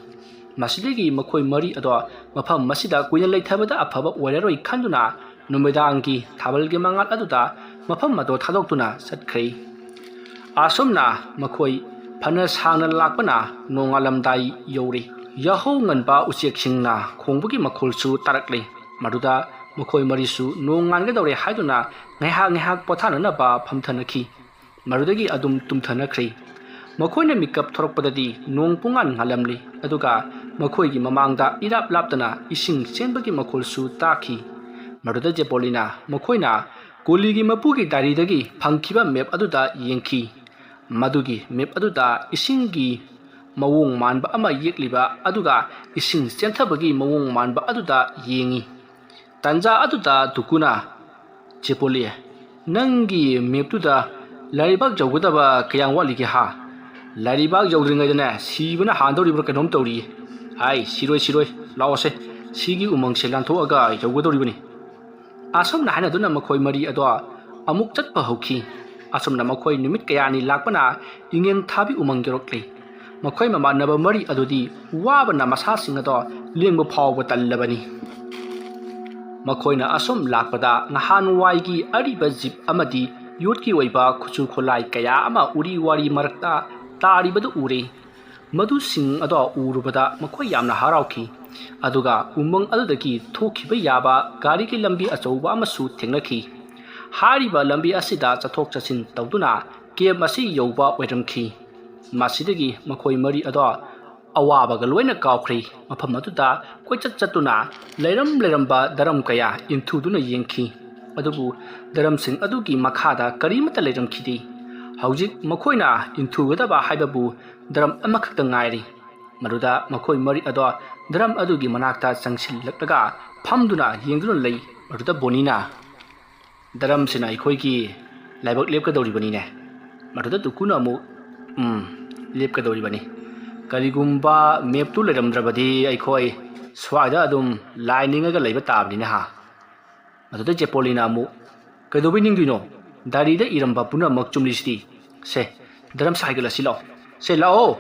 ꯃꯁꯤꯗꯒꯤ ꯃꯈꯣꯏ ꯃꯔꯤ ꯑꯗꯣ ꯃꯐꯝ ꯑꯁꯤꯗ ꯀꯨꯏꯅ ꯂꯩꯊꯕꯗ ꯑꯐꯕ ꯑꯣꯏꯔꯔꯣꯏ ꯈꯟꯗꯨꯅ ꯅꯨꯃꯤꯗꯥꯡꯒꯤ ꯊꯥꯕꯜꯒꯤ ꯃꯉꯥꯜ ꯑꯗꯨꯗ ꯃꯐꯝ ꯑꯗꯣ ꯊꯥꯗꯣꯛꯇꯨꯅ ꯆꯠꯈ꯭ꯔꯦ꯫ ꯑꯁꯨꯝꯅ ꯃꯈꯣꯏ ꯐꯅ ꯁꯥꯡꯅ ꯂꯥꯛꯄꯅ ꯅꯣꯡꯉꯥꯜꯂꯝꯗꯥꯏ ꯌꯧꯔꯦ꯫ ꯌꯥꯍꯧ ꯉꯟꯕ ꯎꯆꯦꯛꯁꯤꯡꯅ ꯈꯣꯡꯕꯒꯤ ꯃꯈꯣꯜꯁꯨ ꯇꯥꯔꯛꯂꯦ꯫ ꯃꯗꯨꯗ ꯃꯈꯣꯏ ꯃꯔꯤꯁꯨ ꯅꯣꯡ ꯉꯥꯟꯒꯗꯧꯔꯦ ꯍꯥꯏꯗꯨꯅ ꯉꯥꯏꯍꯥꯛ ꯉꯥꯏꯍꯥꯛ ꯄꯣꯊꯥꯅꯅꯕ ꯐꯝꯊꯅꯈꯤ꯫ ꯃꯗꯨꯗꯒꯤ ꯑꯗꯨꯝ ꯇꯨꯝꯊꯅꯈ꯭ꯔꯦ꯫ ꯃꯈꯣꯏꯅ ꯃꯤꯀꯞ ꯊꯣꯔꯛꯄꯗꯗꯤ ꯅꯣꯡ ꯄꯨꯡꯉꯥꯟ ꯉꯥꯜꯂꯝꯂꯤ, ꯑꯗꯨꯒ ꯃꯈꯣꯏꯒꯤ ꯃꯃꯥꯡꯗ ꯏꯔꯥꯞ ꯂꯥꯞꯇꯅ ꯏꯁꯤꯡ ꯆꯦꯟꯕꯒꯤ ꯃꯈꯣꯜꯁꯨ ꯇꯥꯈꯤ꯫ ꯃꯗꯨꯗ ꯖꯦꯄꯣꯂꯤꯅ ꯃꯈꯣꯏꯅ ꯀꯣꯂꯤꯒꯤ ꯃꯄꯨꯒꯤ ꯗꯥꯏꯔꯤꯗꯒꯤ ꯐꯪꯈꯤꯕ ꯃꯦꯞ ꯑꯗꯨꯗ ꯌꯦꯡꯈꯤ꯫ ꯃꯗꯨꯒꯤ ꯃꯦꯞ ꯑꯗꯨꯗ ꯏꯁꯤꯡꯒꯤ ꯃꯑꯣꯡ ꯃꯥꯟꯕ ꯑꯃ ꯌꯦꯛꯂꯤꯕ, ꯑꯗꯨꯒ ꯏꯁꯤꯡ ꯆꯦꯟꯊꯕꯒꯤ ꯃꯑꯣꯡ ꯃꯥꯟꯕ ꯑꯗꯨꯗ ꯌꯦꯡꯉꯤ꯫ ꯇꯥꯟꯖꯥ ꯑꯗꯨꯗ ꯗꯨꯀꯨꯅ, "ꯖꯦꯄꯣꯂꯤ, ꯅꯪꯒꯤ ꯃꯦꯞꯇꯨꯗ ꯂꯥꯏꯔꯩꯕꯥꯛ ꯌꯧꯒꯗꯕ ꯀꯌꯥꯝ ꯋꯥꯠꯂꯤꯒꯦ ꯍꯥ? ꯂꯥꯏꯔꯩꯕꯥꯛ ꯌꯧꯗ꯭ꯔꯤꯉꯩꯗꯅꯦ ꯁꯤꯕꯅ ꯍꯥꯟꯗꯧꯔꯤꯕ꯭ꯔꯥ ꯀꯩꯅꯣꯝ ꯇꯧꯔꯤꯌꯦ꯫ ꯑꯩ ꯁꯤꯔꯣꯏ, ꯁꯤꯔꯣꯏ, ꯂꯥꯛꯑꯣꯁꯦ, ꯁꯤꯒꯤ ꯎꯃꯪꯁꯦ ꯂꯥꯟꯊꯣꯛꯑꯒ ꯌꯧꯒꯗꯧꯔꯤꯕꯅꯤ"꯫ ꯑꯁꯨꯝꯅ ꯍꯥꯏꯅꯗꯨꯅ ꯃꯈꯣꯏ ꯃꯔꯤ ꯑꯗꯣ ꯑꯃꯨꯛ ꯆꯠꯄ ꯍꯧꯈꯤ꯫ ꯑꯁꯨꯝꯅ ꯃꯈꯣꯏ ꯅꯨꯃꯤꯠ ꯀꯌꯥꯅꯤ ꯂꯥꯛꯄꯅ ꯏꯉꯦꯟ ꯊꯥꯕꯤ ꯎꯃꯪ ꯌꯧꯔꯛꯂꯤ꯫ ꯃꯈꯣꯏ ꯃꯃꯥꯟꯅꯕ ꯃꯔꯤ ꯑꯗꯨꯗꯤ ꯋꯥꯕꯅ ꯃꯁꯥꯁꯤꯡ ꯑꯗꯣ ꯂꯦꯡꯕ ꯐꯥꯎꯕ ꯇꯜꯂꯕꯅꯤ꯫ ꯃꯈꯣꯏꯅ ꯑꯁꯨꯝ ꯂꯥꯛꯄꯗ ꯅꯍꯥꯟꯋꯥꯏꯒꯤ ꯑꯔꯤꯕ ꯖꯤꯞ ꯑꯃꯗꯤ ꯌꯣꯠꯀꯤ ꯑꯣꯏꯕ ꯈꯨꯠꯁꯨ ꯈꯨꯠꯂꯥꯏ ꯀꯌꯥ ꯑꯃ ꯎꯔꯤ ꯋꯥꯔꯤ ꯃꯔꯛꯇ ꯇꯥꯔꯤꯕꯗꯨ ꯎꯔꯦ꯫ ꯃꯗꯨꯁꯤꯡ ꯑꯗꯣ ꯎꯔꯨꯕꯗ ꯃꯈꯣꯏ ꯌꯥꯝꯅ ꯍꯔꯥꯎꯈꯤ꯫ ꯑꯗꯨꯒ ꯎꯃꯪ ꯑꯗꯨꯗꯒꯤ ꯊꯣꯛꯈꯤꯕ ꯌꯥꯕ ꯒꯥꯔꯤꯒꯤ ꯂꯝꯕꯤ ꯑꯆꯧꯕ ꯑꯃꯁꯨ ꯊꯦꯡꯅꯈꯤ꯫ ꯍꯥꯏꯔꯤꯕ ꯂꯝꯕꯤ ꯑꯁꯤꯗ ꯆꯠꯊꯣꯛ ꯆꯠꯁꯤꯟ ꯇꯧꯗꯨꯅ ꯀꯦꯝꯞ ꯑꯁꯤ ꯌꯧꯕ ꯑꯣꯏꯔꯝꯈꯤ꯫ ꯃꯁꯤꯗꯒꯤ ꯃꯈꯣꯏ ꯃꯔꯤ ꯑꯗꯣ ꯑꯋꯥꯕꯒ ꯂꯣꯏꯅ ꯀꯥꯎꯈ꯭ꯔꯦ꯫ ꯃꯐꯝ ꯑꯗꯨꯗ ꯀꯣꯏꯆꯠ ꯆꯠꯇꯨꯅ ꯂꯩꯔꯝ ꯂꯩꯔꯝꯕ ꯗꯔꯝ ꯀꯌꯥ ꯏꯟꯊꯨꯗꯨꯅ ꯌꯦꯡꯈꯤ꯫ ꯑꯗꯨꯕꯨ ꯗꯔꯝꯁꯤꯡ ꯑꯗꯨꯒꯤ ꯃꯈꯥꯗ ꯀꯔꯤꯃꯠꯇ ꯂꯩꯔꯝꯈꯤꯗꯦ꯫ ꯍꯧꯖꯤꯛ ꯃꯈꯣꯏꯅ ꯏꯟꯊꯨꯒꯗꯕ ꯍꯥꯏꯕꯕꯨ ꯗꯔꯝ ꯑꯃꯈꯛꯇ ꯉꯥꯏꯔꯤ꯫ ꯃꯗꯨꯗ ꯃꯈꯣꯏ ꯃꯔꯤ ꯑꯗꯣ ꯗꯔꯝ ꯑꯗꯨꯒꯤ ꯃꯅꯥꯛꯇ ꯆꯪꯁꯤꯜꯂꯛꯂꯒ ꯐꯝꯗꯨꯅ ꯌꯦꯡꯗꯨꯅ ꯂꯩ꯫ ꯃꯗꯨꯗ ꯕꯣꯅꯤꯅ, "ꯗꯔꯝꯁꯤꯅ ꯑꯩꯈꯣꯏꯒꯤ ꯂꯥꯏꯕꯛ ꯂꯦꯞꯀꯗꯧꯔꯤꯕꯅꯤꯅꯦ"꯫ ꯃꯗꯨꯗ ꯗꯨꯀꯨꯅ ꯑꯃꯨꯛ, "ꯎꯝ, ꯂꯦꯞꯀꯗꯧꯔꯤꯕꯅꯤ꯫ ꯀꯔꯤꯒꯨꯝꯕ ꯃꯦꯞꯇꯨ ꯂꯩꯔꯝꯗ꯭ꯔꯕꯗꯤ ꯑꯩꯈꯣꯏ ꯁ꯭ꯋꯥꯏꯗ ꯑꯗꯨꯝ ꯂꯥꯏ ꯅꯤꯡꯉꯒ ꯂꯩꯕ ꯇꯥꯕꯅꯤꯅꯦ ꯍꯥ"꯫ ꯃꯗꯨꯗ ꯖꯦꯄꯣꯂꯤꯅ ꯑꯃꯨꯛ, "ꯀꯩꯗꯧꯕꯩ ꯅꯤꯡꯗꯣꯏꯅꯣ? ꯗꯥꯏꯔꯤꯗ ꯏꯔꯝꯕ ꯄꯨꯝꯅꯃꯛ ꯆꯨꯝꯂꯤꯁꯤꯗꯤ꯫ ꯁꯦ, ꯗꯔꯝꯁ ꯍꯥꯏꯒꯠꯂꯁꯤ ꯂꯥꯛꯑꯣ꯫ ꯁꯦ, ꯂꯥꯛꯑꯣ꯫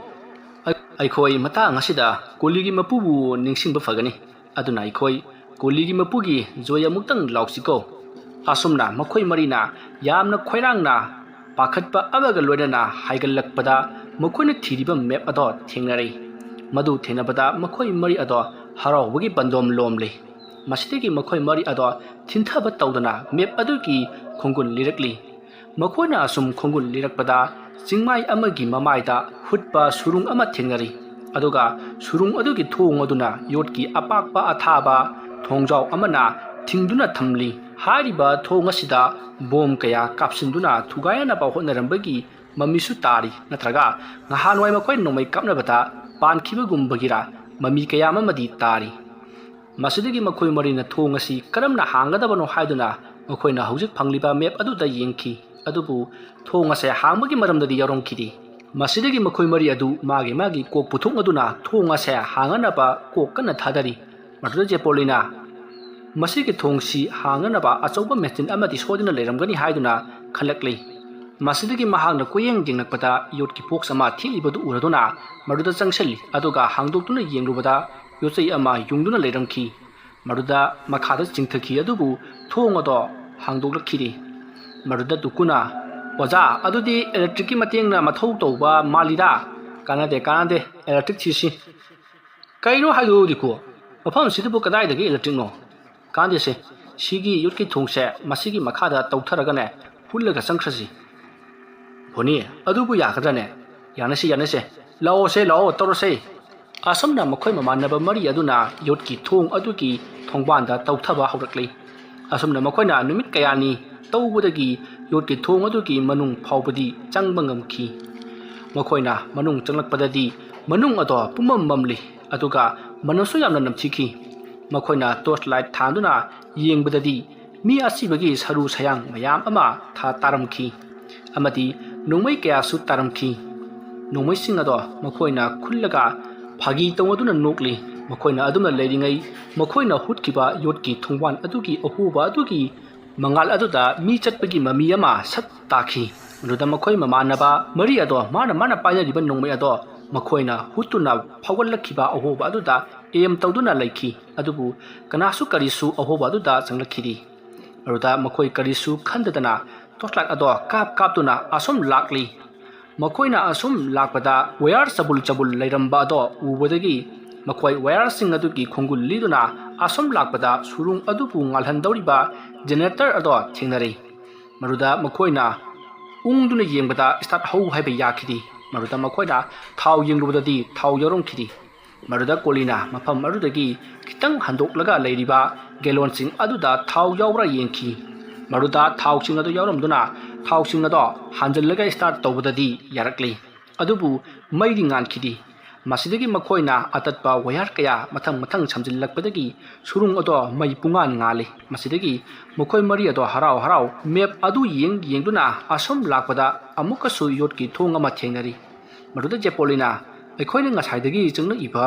ꯑꯩ-, ꯑꯩꯈꯣꯏ ꯃꯇꯥꯡ ꯑꯁꯤꯗ ꯀꯣꯂꯤꯒꯤ ꯃꯄꯨꯕꯨ ꯅꯤꯡꯁꯤꯡꯕ ꯐꯒꯅꯤ꯫ ꯑꯗꯨꯅ ꯑꯩꯈꯣꯏ ꯀꯣꯂꯤꯒꯤ ꯃꯄꯨꯒꯤ ꯖꯣꯏ ꯑꯃꯨꯛꯇꯪ ꯂꯥꯎꯁꯤꯀꯣ"꯫ ꯑꯁꯨꯝꯅ ꯃꯈꯣꯏ ꯃꯔꯤꯅ ꯌꯥꯝꯅ ꯈꯣꯏꯔꯥꯡꯅ ꯄꯥꯈꯠꯄ ꯑꯃꯒ ꯂꯣꯏꯅꯅ ꯍꯥꯏꯒꯠꯂꯛꯄꯗ ꯃꯈꯣꯏꯅ ꯊꯤꯔꯤꯕ ꯃꯦꯞ ꯑꯗꯣ ꯊꯦꯡꯅꯔꯦ꯫ ꯃꯗꯨ ꯊꯦꯡꯅꯕꯗ ꯃꯈꯣꯏ ꯃꯔꯤ ꯑꯗꯣ ꯍꯔꯥꯎꯕꯒꯤ ꯄꯟꯗꯣꯝ ꯂꯣꯝꯂꯦ꯫ ꯃꯁꯤꯗꯒꯤ ꯃꯈꯣꯏ ꯃꯔꯤ ꯑꯗꯣ ꯊꯤꯟꯊꯕ ꯇꯧꯗꯅ ꯃꯦꯞ ꯑꯗꯨꯒꯤ ꯈꯣꯡꯒꯨꯟ ꯂꯤꯔꯛꯂꯤ꯫ ꯃꯈꯣꯏꯅ ꯑꯁꯨꯝ ꯈꯣꯡꯒꯨꯟ ꯂꯤꯔꯛꯄꯗ ꯆꯤꯡꯃꯥꯏ ꯑꯃꯒꯤ ꯃꯃꯥꯏꯗ ꯍꯨꯠꯄ ꯁꯨꯔꯨꯡ ꯑꯃ ꯊꯦꯡꯅꯔꯤ꯫ ꯑꯗꯨꯒ ꯁꯨꯔꯨꯡ ꯑꯗꯨꯒꯤ ꯊꯣꯡ ꯑꯗꯨꯅ ꯌꯣꯠꯀꯤ ꯑꯄꯥꯛꯄ ꯑꯊꯥꯕ ꯊꯣꯡꯖꯥꯎ ꯑꯃꯅ ꯊꯤꯡꯗꯨꯅ ꯊꯝꯂꯤ꯫ ꯍꯥꯏꯔꯤꯕ ꯊꯣꯡ ꯑꯁꯤꯗ ꯕꯣꯝ ꯀꯌꯥ ꯀꯥꯞꯁꯤꯟꯗꯨꯅ ꯊꯨꯒꯥꯏꯅꯅꯕ ꯍꯣꯠꯅꯔꯝꯕꯒꯤ ꯃꯃꯤꯁꯨ ꯇꯥꯔꯤ, ꯅꯠꯇ꯭ꯔꯒ ꯅꯍꯥꯟꯋꯥꯏ ꯃꯈꯣꯏ ꯅꯣꯡꯃꯩ ꯀꯥꯞꯅꯕꯗ ꯄꯥꯟꯈꯤꯕꯒꯨꯝꯕꯒꯤꯔ ꯃꯃꯤ ꯀꯌꯥ ꯑꯃꯗꯤ ꯇꯥꯔꯤ꯫ ꯃꯁꯤꯗꯒꯤ ꯃꯈꯣꯏ ꯃꯔꯤꯅ ꯊꯣꯡ ꯑꯁꯤ ꯀꯔꯝꯅ ꯍꯥꯡꯒꯗꯕꯅꯣ ꯍꯥꯏꯗꯨꯅ ꯃꯈꯣꯏꯅ ꯍꯧꯖꯤꯛ ꯐꯪꯂꯤꯕ ꯃꯦꯞ ꯑꯗꯨꯗ ꯌꯦꯡꯈꯤ꯫ ꯑꯗꯨꯕꯨ ꯊꯣꯡ ꯑꯁꯦ ꯍꯥꯡꯕꯒꯤ ꯃꯔꯝꯗꯗꯤ ꯌꯥꯎꯔꯝꯈꯤꯗꯦ꯫ ꯃꯁꯤꯗꯒꯤ ꯃꯈꯣꯏ ꯃꯔꯤ ꯑꯗꯨ ꯃꯥꯒꯤ ꯃꯥꯒꯤ ꯀꯣꯛ ꯄꯨꯊꯣꯛꯅꯗꯨꯅ ꯊꯣꯡ ꯑꯁꯦ ꯍꯥꯡꯅꯅꯕ ꯀꯣꯛ ꯀꯟꯅ ꯊꯥꯗꯔꯤ꯫ ꯃꯗꯨꯗ ꯖꯦꯄꯣꯂꯤꯅ ꯃꯁꯤꯒꯤ ꯊꯣꯡꯁꯤ ꯍꯥꯡꯅꯅꯕ ꯑꯆꯧꯕ ꯃꯦꯆꯤꯟ ꯑꯃꯗꯤ ꯁꯣꯏꯗꯅ ꯂꯩꯔꯝꯒꯅꯤ ꯍꯥꯏꯗꯨꯅ ꯈꯜꯂꯛꯂꯤ꯫ ꯃꯁꯤꯗꯒꯤ ꯃꯍꯥꯛꯅ ꯀꯣꯏꯌꯦꯡ ꯌꯦꯡꯂꯛꯄꯗ ꯌꯣꯠꯀꯤ ꯕꯣꯛꯁ ꯑꯃ ꯊꯦꯠꯂꯤꯕꯗꯨ ꯎꯔꯗꯨꯅ ꯃꯗꯨꯗ ꯆꯪꯁꯤꯜꯂꯤ, ꯑꯗꯨꯒ ꯍꯥꯡꯗꯣꯛꯇꯨꯅ ꯌꯦꯡꯂꯨꯕꯗ ꯌꯣꯠꯆꯩ ꯑꯃ ꯌꯨꯡꯗꯨꯅ ꯂꯩꯔꯝꯈꯤ꯫ ꯃꯗꯨꯗ ꯃꯈꯥꯗ ꯆꯤꯡꯊꯈꯤ, ꯑꯗꯨꯕꯨ ꯊꯣꯡ ꯑꯗꯣ ꯍꯥꯡꯗꯣꯛꯂꯛꯈꯤꯗꯦ꯫ ꯃꯗꯨꯗ ꯗꯨꯀꯨꯅ, "ꯑꯣꯖꯥ, ꯑꯗꯨꯗꯤ ꯏꯂꯦꯛꯇ꯭ꯔꯤꯛꯀꯤ ꯃꯇꯦꯡꯅ ꯃꯊꯧ ꯇꯧꯕ ꯃꯥꯜꯂꯤꯗ"꯫ "ꯀꯥꯟꯅꯗꯦ, ꯀꯥꯟꯅꯗꯦ, ꯏꯂꯦꯛꯇ꯭ꯔꯤꯛ ꯊꯤꯁꯤ"꯫ "ꯀꯩꯅꯣ ꯍꯥꯏꯗꯨꯕꯨ ꯗꯤꯀꯨ? ꯃꯐꯝꯁꯤꯗꯕꯨ ꯀꯗꯥꯏꯗꯒꯤ ꯏꯂꯦꯛꯇ꯭ꯔꯤꯛꯅꯣ?" "ꯀꯥꯟꯗꯦꯁꯦ, ꯁꯤꯒꯤ ꯌꯣꯠꯀꯤ ꯊꯣꯡꯁꯦ ꯃꯁꯤꯒꯤ ꯃꯈꯥꯗ ꯇꯧꯊꯔꯒꯅꯦ ꯍꯨꯠꯂꯒ ꯆꯪꯈ꯭ꯔꯁꯤ"꯫ "ꯕꯣꯅꯤ, ꯑꯗꯨꯕꯨ ꯌꯥꯒꯗ꯭ꯔꯅꯦ?" "ꯌꯥꯅꯁꯦ, ꯌꯥꯅꯁꯦ꯫ ꯂꯥꯛꯑꯣꯁꯦ, ꯂꯥꯛꯑꯣ, ꯇꯧꯔꯁꯦ"꯫ ꯑꯁꯨꯝꯅ ꯃꯈꯣꯏ ꯃꯃꯥꯟꯅꯕ ꯃꯔꯤ ꯑꯗꯨꯅ ꯌꯣꯠꯀꯤ ꯊꯣꯡ ꯑꯗꯨꯒꯤ ꯊꯣꯡꯕꯥꯟꯗ ꯇꯧꯊꯕ ꯍꯧꯔꯛꯂꯤ꯫ ꯑꯁꯨꯝꯅ ꯃꯈꯣꯏꯅ ꯅꯨꯃꯤꯠ ꯀꯌꯥꯅꯤ ꯇꯧꯕꯗꯒꯤ ꯌꯣꯠꯀꯤ ꯊꯣꯡ ꯑꯗꯨꯒꯤ ꯃꯅꯨꯡ ꯐꯥꯎꯕꯗꯤ ꯆꯪꯕ ꯉꯝꯈꯤ꯫ ꯃꯈꯣꯏꯅ ꯃꯅꯨꯡ ꯆꯪꯂꯛꯄꯗꯗꯤ ꯃꯅꯨꯡ ꯑꯗꯣ ꯄꯨꯝꯃꯝ ꯃꯝꯂꯤ, ꯑꯗꯨꯒ ꯃꯅꯝꯁꯨ ꯌꯥꯝꯅ ꯅꯝꯊꯤꯈꯤ꯫ ꯃꯈꯣꯏꯅ ꯇꯣꯔꯆ ꯂꯥꯏꯠ ꯊꯥꯟꯗꯨꯅ ꯌꯦꯡꯕꯗꯗꯤ ꯃꯤ ꯑꯁꯤꯕꯒꯤ ꯁꯔꯨ ꯁꯌꯥꯡ ꯃꯌꯥꯝ ꯑꯃ ꯊꯥ ꯇꯥꯔꯝꯈꯤ ꯑꯃꯗꯤ ꯅꯣꯡꯃꯩ ꯀꯌꯥꯁꯨ ꯇꯥꯔꯝꯈꯤ꯫ ꯅꯣꯡꯃꯩꯁꯤꯡ ꯑꯗꯣ ꯃꯈꯣꯏꯅ ꯈꯨꯜꯂꯒ ꯐꯥꯒꯤ ꯇꯧꯅꯗꯨꯅ ꯅꯣꯛꯂꯤ꯫ ꯃꯈꯣꯏꯅ ꯑꯗꯨꯝꯅ ꯂꯩꯔꯤꯉꯩ, ꯃꯈꯣꯏꯅ ꯍꯨꯠꯈꯤꯕ ꯌꯣꯠꯀꯤ ꯊꯣꯡꯕꯥꯟ ꯑꯗꯨꯒꯤ ꯑꯍꯣꯕ ꯑꯗꯨꯒꯤ ꯃꯉꯥꯜ ꯑꯗꯨꯗ ꯃꯤ ꯆꯠꯄꯒꯤ ꯃꯃꯤ ꯑꯃ ꯁꯠ ꯇꯥꯈꯤ꯫ ꯃꯗꯨꯗ ꯃꯈꯣꯏ ꯃꯃꯥꯟꯅꯕ ꯃꯔꯤ ꯑꯗꯣ ꯃꯥꯅ ꯃꯥꯅ ꯄꯥꯏꯅꯔꯤꯕ ꯅꯣꯡꯃꯩ ꯑꯗꯣ ꯃꯈꯣꯏꯅ ꯍꯨꯠꯇꯨꯅ ꯐꯥꯎꯒꯠꯂꯛꯈꯤꯕ ꯑꯍꯣꯕ ꯑꯗꯨꯗ ꯑꯦꯝ ꯇꯧꯗꯨꯅ ꯂꯩꯈꯤ꯫ ꯑꯗꯨꯕꯨ ꯀꯅꯥꯁꯨ ꯀꯔꯤꯁꯨ ꯑꯍꯣꯕ ꯑꯗꯨꯗ ꯆꯪꯂꯛꯈꯤꯗꯦ꯫ ꯃꯗꯨꯗ ꯃꯈꯣꯏ ꯀꯔꯤꯁꯨ ꯈꯟꯗꯗꯅ ꯇꯣꯔꯆ ꯂꯥꯏꯠ ꯑꯗꯣ ꯀꯥꯞ ꯀꯥꯞꯇꯨꯅ ꯑꯁꯨꯝ ꯂꯥꯛꯂꯤ꯫ ꯃꯈꯣꯏꯅ ꯑꯁꯨꯝ ꯂꯥꯛꯄꯗ ꯋꯥꯌꯔ ꯆꯕꯨꯜ ꯆꯕꯨꯜ ꯂꯩꯔꯝꯕ ꯑꯗꯣ ꯎꯕꯗꯒꯤ ꯃꯈꯣꯏ ꯋꯥꯌꯔꯁꯤꯡ ꯑꯗꯨꯒꯤ ꯈꯣꯡꯒꯨꯜ ꯂꯤꯗꯨꯅ ꯑꯁꯨꯝ ꯂꯥꯛꯄꯗ ꯁꯨꯔꯨꯡ ꯑꯗꯨꯕꯨ ꯉꯥꯜꯍꯟꯗꯧꯔꯤꯕ ꯖꯦꯅꯦꯔꯦꯇꯔ ꯑꯗꯣ ꯊꯦꯡꯅꯔꯦ꯫ ꯃꯗꯨꯗ ꯃꯈꯣꯏꯅ ꯎꯪꯗꯨꯅ ꯌꯦꯡꯕꯗ start ꯍꯧ ꯍꯥꯏꯕ ꯌꯥꯈꯤꯗꯦ꯫ ꯃꯗꯨꯗ ꯃꯈꯣꯏꯅ ꯊꯥꯎ ꯌꯦꯡꯂꯨꯕꯗꯗꯤ ꯊꯥꯎ ꯌꯥꯎꯔꯝꯈꯤꯗꯦ꯫ ꯃꯗꯨꯗ ꯀꯣꯂꯤꯅ ꯃꯐꯝ ꯑꯗꯨꯗꯒꯤ ꯈꯤꯇꯪ ꯍꯟꯗꯣꯛꯂꯒ ꯂꯩꯔꯤꯕ gallonꯁꯤꯡ ꯑꯗꯨꯗ ꯊꯥꯎ ꯌꯥꯎꯕ꯭ꯔꯥ ꯌꯦꯡꯈꯤ꯫ ꯃꯗꯨꯗ ꯊꯥꯎꯁꯤꯡ ꯑꯗꯨ ꯌꯥꯎꯔꯝꯗꯨꯅ ꯊꯥꯎꯁꯤꯡ ꯑꯗꯣ ꯍꯥꯟꯖꯤꯜꯂꯒ start ꯇꯧꯕꯗꯗꯤ ꯌꯥꯔꯛꯂꯤ꯫ ꯑꯗꯨꯕꯨ ꯃꯩꯗꯤ ꯉꯥꯟꯈꯤꯗꯦ꯫ ꯃꯁꯤꯗꯒꯤ ꯃꯈꯣꯏꯅ ꯑꯇꯠꯄ wire ꯀꯌꯥ ꯃꯊꯪ ꯃꯊꯪ ꯁꯝꯖꯤꯜꯂꯛꯄꯗꯒꯤ ꯁꯨꯔꯨꯡ ꯑꯗꯣ ꯃꯩ ꯄꯨꯡꯉꯥꯟ ꯉꯥꯜꯂꯤ꯫ ꯃꯁꯤꯗꯒꯤ ꯃꯈꯣꯏ ꯃꯔꯤ ꯑꯗꯣ ꯍꯔꯥꯎ ꯍꯔꯥꯎ map ꯑꯗꯨ ꯌꯦꯡ ꯌꯦꯡꯗꯨꯅ ꯑꯁꯨꯝ ꯂꯥꯛꯄꯗ ꯑꯃꯨꯛꯀꯁꯨ ꯌꯣꯠꯀꯤ ꯊꯣꯡ ꯑꯃ ꯊꯦꯡꯅꯔꯤ꯫ ꯃꯗꯨꯗ ꯖꯦꯄꯣꯂꯤꯅ, "ꯑꯩꯈꯣꯏꯅ ꯉꯁꯥꯏꯗꯒꯤ ꯆꯪꯂꯛꯏꯕ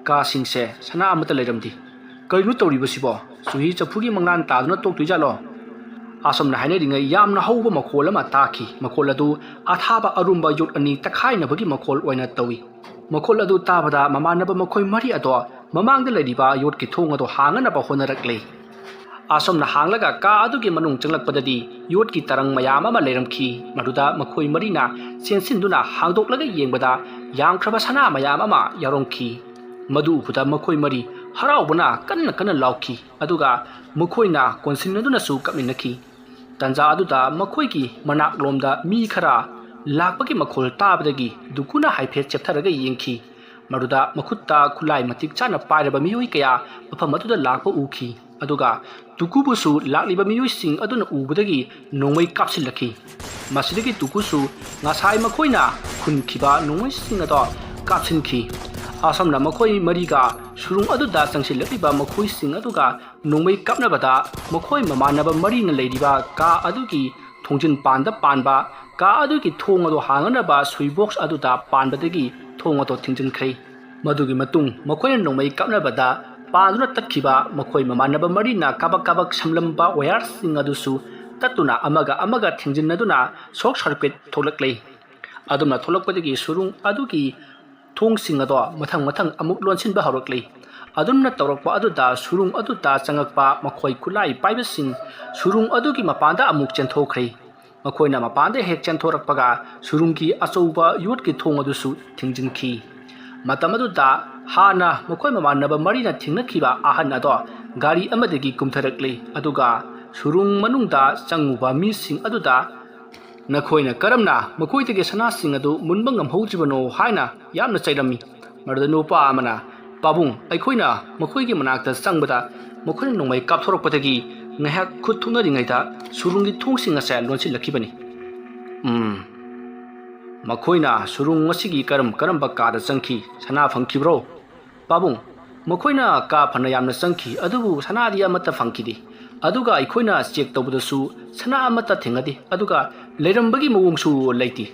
ꯀꯥꯁꯤꯡꯁꯦ ꯁꯅꯥ ꯑꯃꯠꯇ ꯂꯩꯔꯝꯗꯦ꯫ ꯀꯔꯤꯅꯣ ꯇꯧꯔꯤꯕꯁꯤꯕꯣ? ꯆꯨꯍꯤ ꯆꯐꯨꯒꯤ ꯃꯪꯂꯥꯟ ꯇꯥꯗꯨꯅ ꯇꯣꯛꯇꯣꯏꯖꯥꯠꯂꯣ?" ꯑꯁꯨꯝꯅ ꯍꯥꯏꯅꯔꯤꯉꯩ ꯌꯥꯝꯅ ꯍꯧꯕ ꯃꯈꯣꯜ ꯑꯃ ꯇꯥꯈꯤ꯫ ꯃꯈꯣꯜ ꯑꯗꯨ ꯑꯊꯥꯕ ꯑꯔꯨꯝꯕ ꯌꯣꯠ ꯑꯅꯤ ꯇꯛꯈꯥꯏꯅꯕꯒꯤ ꯃꯈꯣꯜ ꯑꯣꯏꯅ ꯇꯧꯏ꯫ ꯃꯈꯣꯜ ꯑꯗꯨ ꯇꯥꯕꯗ ꯃꯃꯥꯟꯅꯕ ꯃꯈꯣꯏ ꯃꯔꯤ ꯑꯗꯣ ꯃꯃꯥꯡꯗ ꯂꯩꯔꯤꯕ ꯌꯣꯠꯀꯤ ꯊꯣꯡ ꯑꯗꯨ ꯍꯥꯡꯅꯅꯕ ꯍꯣꯠꯅꯔꯛꯂꯦ꯫ ꯑꯁꯨꯝꯅ ꯍꯥꯡꯂꯒ ꯀꯥ ꯑꯗꯨꯒꯤ ꯃꯅꯨꯡ ꯆꯪꯂꯛꯄꯗꯗꯤ ꯌꯣꯠꯀꯤ ꯇꯔꯪ ꯃꯌꯥꯝ ꯑꯃ ꯂꯩꯔꯝꯈꯤ꯫ ꯃꯗꯨꯗ ꯃꯈꯣꯏ ꯃꯔꯤꯅ ꯆꯦꯟꯁꯤꯟꯗꯨꯅ ꯍꯥꯡꯗꯣꯛꯂꯒ ꯌꯦꯡꯕꯗ ꯌꯥꯝꯈ꯭ꯔꯕ ꯁꯅꯥ ꯃꯌꯥꯝ ꯑꯃ ꯌꯥꯎꯔꯝꯈꯤ꯫ ꯃꯗꯨ ꯎꯕꯗ ꯃꯈꯣꯏ ꯃꯔꯤ ꯍꯔꯥꯎꯕꯅ ꯀꯟꯅ ꯀꯟꯅ ꯂꯥꯎꯈꯤ꯫ ꯑꯗꯨꯒ ꯃꯈꯣꯏꯅ ꯀꯣꯟꯁꯤꯟꯅꯗꯨꯅꯁꯨ ꯀꯞꯃꯤꯟꯅꯈꯤ꯫ ꯇꯟꯖꯥ ꯑꯗꯨꯗ ꯃꯈꯣꯏꯒꯤ ꯃꯅꯥꯛꯂꯣꯝꯗ ꯃꯤ ꯈꯔ ꯂꯥꯛꯄꯒꯤ ꯃꯈꯣꯜ ꯇꯥꯕꯗꯒꯤ ꯗꯨꯀꯨꯅ ꯍꯥꯏꯐꯦꯠ ꯆꯦꯞꯊꯔꯒ ꯌꯦꯡꯈꯤ꯫ ꯃꯗꯨꯗ ꯃꯈꯨꯠꯇ ꯈꯨꯠꯂꯥꯏ ꯃꯇꯤꯛ ꯆꯥꯅ ꯄꯥꯏꯔꯕ ꯃꯤꯑꯣꯏ ꯀꯌꯥ ꯃꯐꯝ ꯑꯗꯨꯗ ꯂꯥꯛꯄ ꯎꯈꯤ꯫ ꯑꯗꯨꯒ ꯗꯨꯀꯨꯕꯨꯁꯨ ꯂꯥꯛꯂꯤꯕ ꯃꯤꯑꯣꯏꯁꯤꯡ ꯑꯗꯨꯅ ꯎꯕꯗꯒꯤ ꯅꯣꯡꯃꯩ ꯀꯥꯞꯁꯤꯜꯂꯛꯈꯤ꯫ ꯃꯁꯤꯗꯒꯤ ꯗꯨꯀꯨꯁꯨ ꯉꯁꯥꯏ ꯃꯈꯣꯏꯅ ꯈꯨꯟꯈꯤꯕ ꯅꯣꯡꯃꯩꯁꯤꯡ ꯑꯗꯣ ꯀꯥꯞꯁꯤꯟꯈꯤ꯫ ꯑꯁꯨꯝꯅ ꯃꯈꯣꯏ ꯃꯔꯤꯒ ꯁꯨꯔꯨꯡ ꯑꯗꯨꯗ ꯆꯪꯁꯤꯜꯂꯛꯂꯤꯕ ꯃꯈꯣꯏꯁꯤꯡ ꯑꯗꯨꯒ ꯅꯣꯡꯃꯩ ꯀꯥꯞꯅꯕꯗ ꯃꯈꯣꯏ ꯃꯃꯥꯟꯅꯕ ꯃꯔꯤꯅ ꯂꯩꯔꯤꯕ ꯀꯥ ꯑꯗꯨꯒꯤ ꯊꯣꯡꯖꯤꯟ ꯄꯥꯟꯗ ꯄꯥꯟꯕ ꯀꯥ ꯑꯗꯨꯒꯤ ꯊꯣꯡ ꯑꯗꯨ ꯍꯥꯡꯅꯅꯕ switch box ꯑꯗꯨꯗ ꯄꯥꯟꯕꯗꯒꯤ ꯊꯣꯡ ꯑꯗꯨ ꯊꯤꯡꯖꯤꯟꯈ꯭ꯔꯦ꯫ ꯃꯗꯨꯒꯤ ꯃꯇꯨꯡ ꯃꯈꯣꯏꯅ ꯅꯣꯡꯃꯩ ꯀꯥꯞꯅꯕꯗ ꯄꯥꯟꯗꯨꯅ ꯇꯠꯈꯤꯕ ꯃꯈꯣꯏ ꯃꯃꯥꯟꯅꯕ ꯃꯔꯤꯅ ꯀꯥꯕꯛ ꯀꯥꯕꯛ ꯁꯝꯂꯝꯕ wireꯁꯤꯡ ꯑꯗꯨꯁꯨ ꯇꯠꯇꯨꯅ ꯑꯃꯒ ꯑꯃꯒ ꯊꯤꯡꯖꯤꯟꯅꯗꯨꯅ short circuit ꯊꯣꯛꯂꯛꯂꯦ꯫ ꯑꯗꯨꯝꯅ ꯊꯣꯛꯂꯛꯄꯗꯒꯤ ꯁꯨꯔꯨꯡ ꯑꯗꯨꯒꯤ ꯊꯣꯡꯁꯤꯡ ꯑꯗꯣ ꯃꯊꯪ ꯃꯊꯪ ꯑꯃꯨꯛ ꯂꯣꯟꯁꯤꯟꯕ ꯍꯧꯔꯛꯂꯤ꯫ ꯑꯗꯨꯝꯅ ꯇꯧꯔꯛꯄ ꯑꯗꯨꯗ ꯁꯨꯔꯨꯡ ꯑꯗꯨꯗ ꯆꯪꯉꯛꯄ ꯃꯈꯣꯏ ꯈꯨꯠꯂꯥꯏ ꯄꯥꯏꯕꯁꯤꯡ ꯁꯨꯔꯨꯡ ꯑꯗꯨꯒꯤ ꯃꯄꯥꯟꯗ ꯑꯃꯨꯛ ꯆꯦꯟꯊꯣꯛꯈ꯭ꯔꯦ꯫ ꯃꯈꯣꯏꯅ ꯃꯄꯥꯟꯗ ꯍꯦꯛ ꯆꯦꯟꯊꯣꯔꯛꯄꯒ ꯁꯨꯔꯨꯡꯒꯤ ꯑꯆꯧꯕ ꯌꯣꯠꯀꯤ ꯊꯣꯡ ꯑꯗꯨꯁꯨ ꯊꯤꯡꯖꯤꯟꯈꯤ꯫ ꯃꯇꯝ ꯑꯗꯨꯗ ꯍꯥꯟꯅ ꯃꯈꯣꯏ ꯃꯃꯥꯟꯅꯕ ꯃꯔꯤꯅ ꯊꯦꯡꯅꯈꯤꯕ ꯑꯍꯟ ꯑꯗꯣ ꯒꯥꯔꯤ ꯑꯃꯗꯒꯤ ꯀꯨꯝꯊꯔꯛꯂꯤ, ꯑꯗꯨꯒ ꯁꯨꯔꯨꯡ ꯃꯅꯨꯡꯗ ꯆꯪꯉꯨꯕ ꯃꯤꯁꯤꯡ ꯑꯗꯨꯗ ꯅꯈꯣꯏꯅ ꯀꯔꯝꯅ ꯃꯈꯣꯏꯗꯒꯤ ꯁꯅꯥꯁꯤꯡ ꯑꯗꯨ ꯃꯨꯟꯕ ꯉꯝꯍꯧꯗ꯭ꯔꯤꯕꯅꯣ ꯍꯥꯏꯅ ꯌꯥꯝꯅ ꯆꯩꯔꯝꯃꯤ꯫ ꯃꯗꯨꯗ ꯅꯨꯄꯥ ꯑꯃꯅ, "ꯄꯥꯕꯨꯡ, ꯑꯩꯈꯣꯏꯅ ꯃꯈꯣꯏꯒꯤ ꯃꯅꯥꯛꯇ ꯆꯪꯕꯗ ꯃꯈꯣꯏꯅ ꯅꯣꯡꯃꯩ ꯀꯥꯞꯊꯣꯔꯛꯄꯗꯒꯤ ꯉꯥꯏꯍꯥꯛ ꯈꯨꯠ ꯊꯣꯛꯅꯔꯤꯉꯩꯗ ꯁꯨꯔꯨꯡꯒꯤ ꯊꯣꯡꯁꯤꯡ ꯑꯁꯦ ꯂꯣꯟꯁꯤꯜꯂꯛꯈꯤꯕꯅꯤ꯫" ꯎꯝ, ꯃꯈꯣꯏꯅ ꯁꯨꯔꯨꯡ ꯑꯁꯤꯒꯤ ꯀꯔꯝ ꯀꯔꯝꯕ ꯀꯥꯗ ꯆꯪꯈꯤ? ꯁꯅꯥ ꯐꯪꯈꯤꯕ꯭ꯔꯣ? ꯄꯥꯕꯨꯡ, ꯃꯈꯣꯏꯅ ꯀꯥ ꯐꯅ ꯌꯥꯝꯅ ꯆꯪꯈꯤ, ꯑꯗꯨꯕꯨ ꯁꯅꯥꯗꯤ ꯑꯃꯠꯇ ꯐꯪꯈꯤꯗꯦ꯫ ꯑꯗꯨꯒ ꯑꯩꯈꯣꯏꯅ ꯆꯦꯛ ꯇꯧꯕꯗꯁꯨ ꯁꯅꯥ ꯑꯃꯠꯇ ꯊꯦꯡꯅꯗꯦ꯫ ꯑꯗꯨꯒ ꯂꯩꯔꯝꯕꯒꯤ ꯃꯑꯣꯡꯁꯨ ꯂꯩꯇꯦ꯫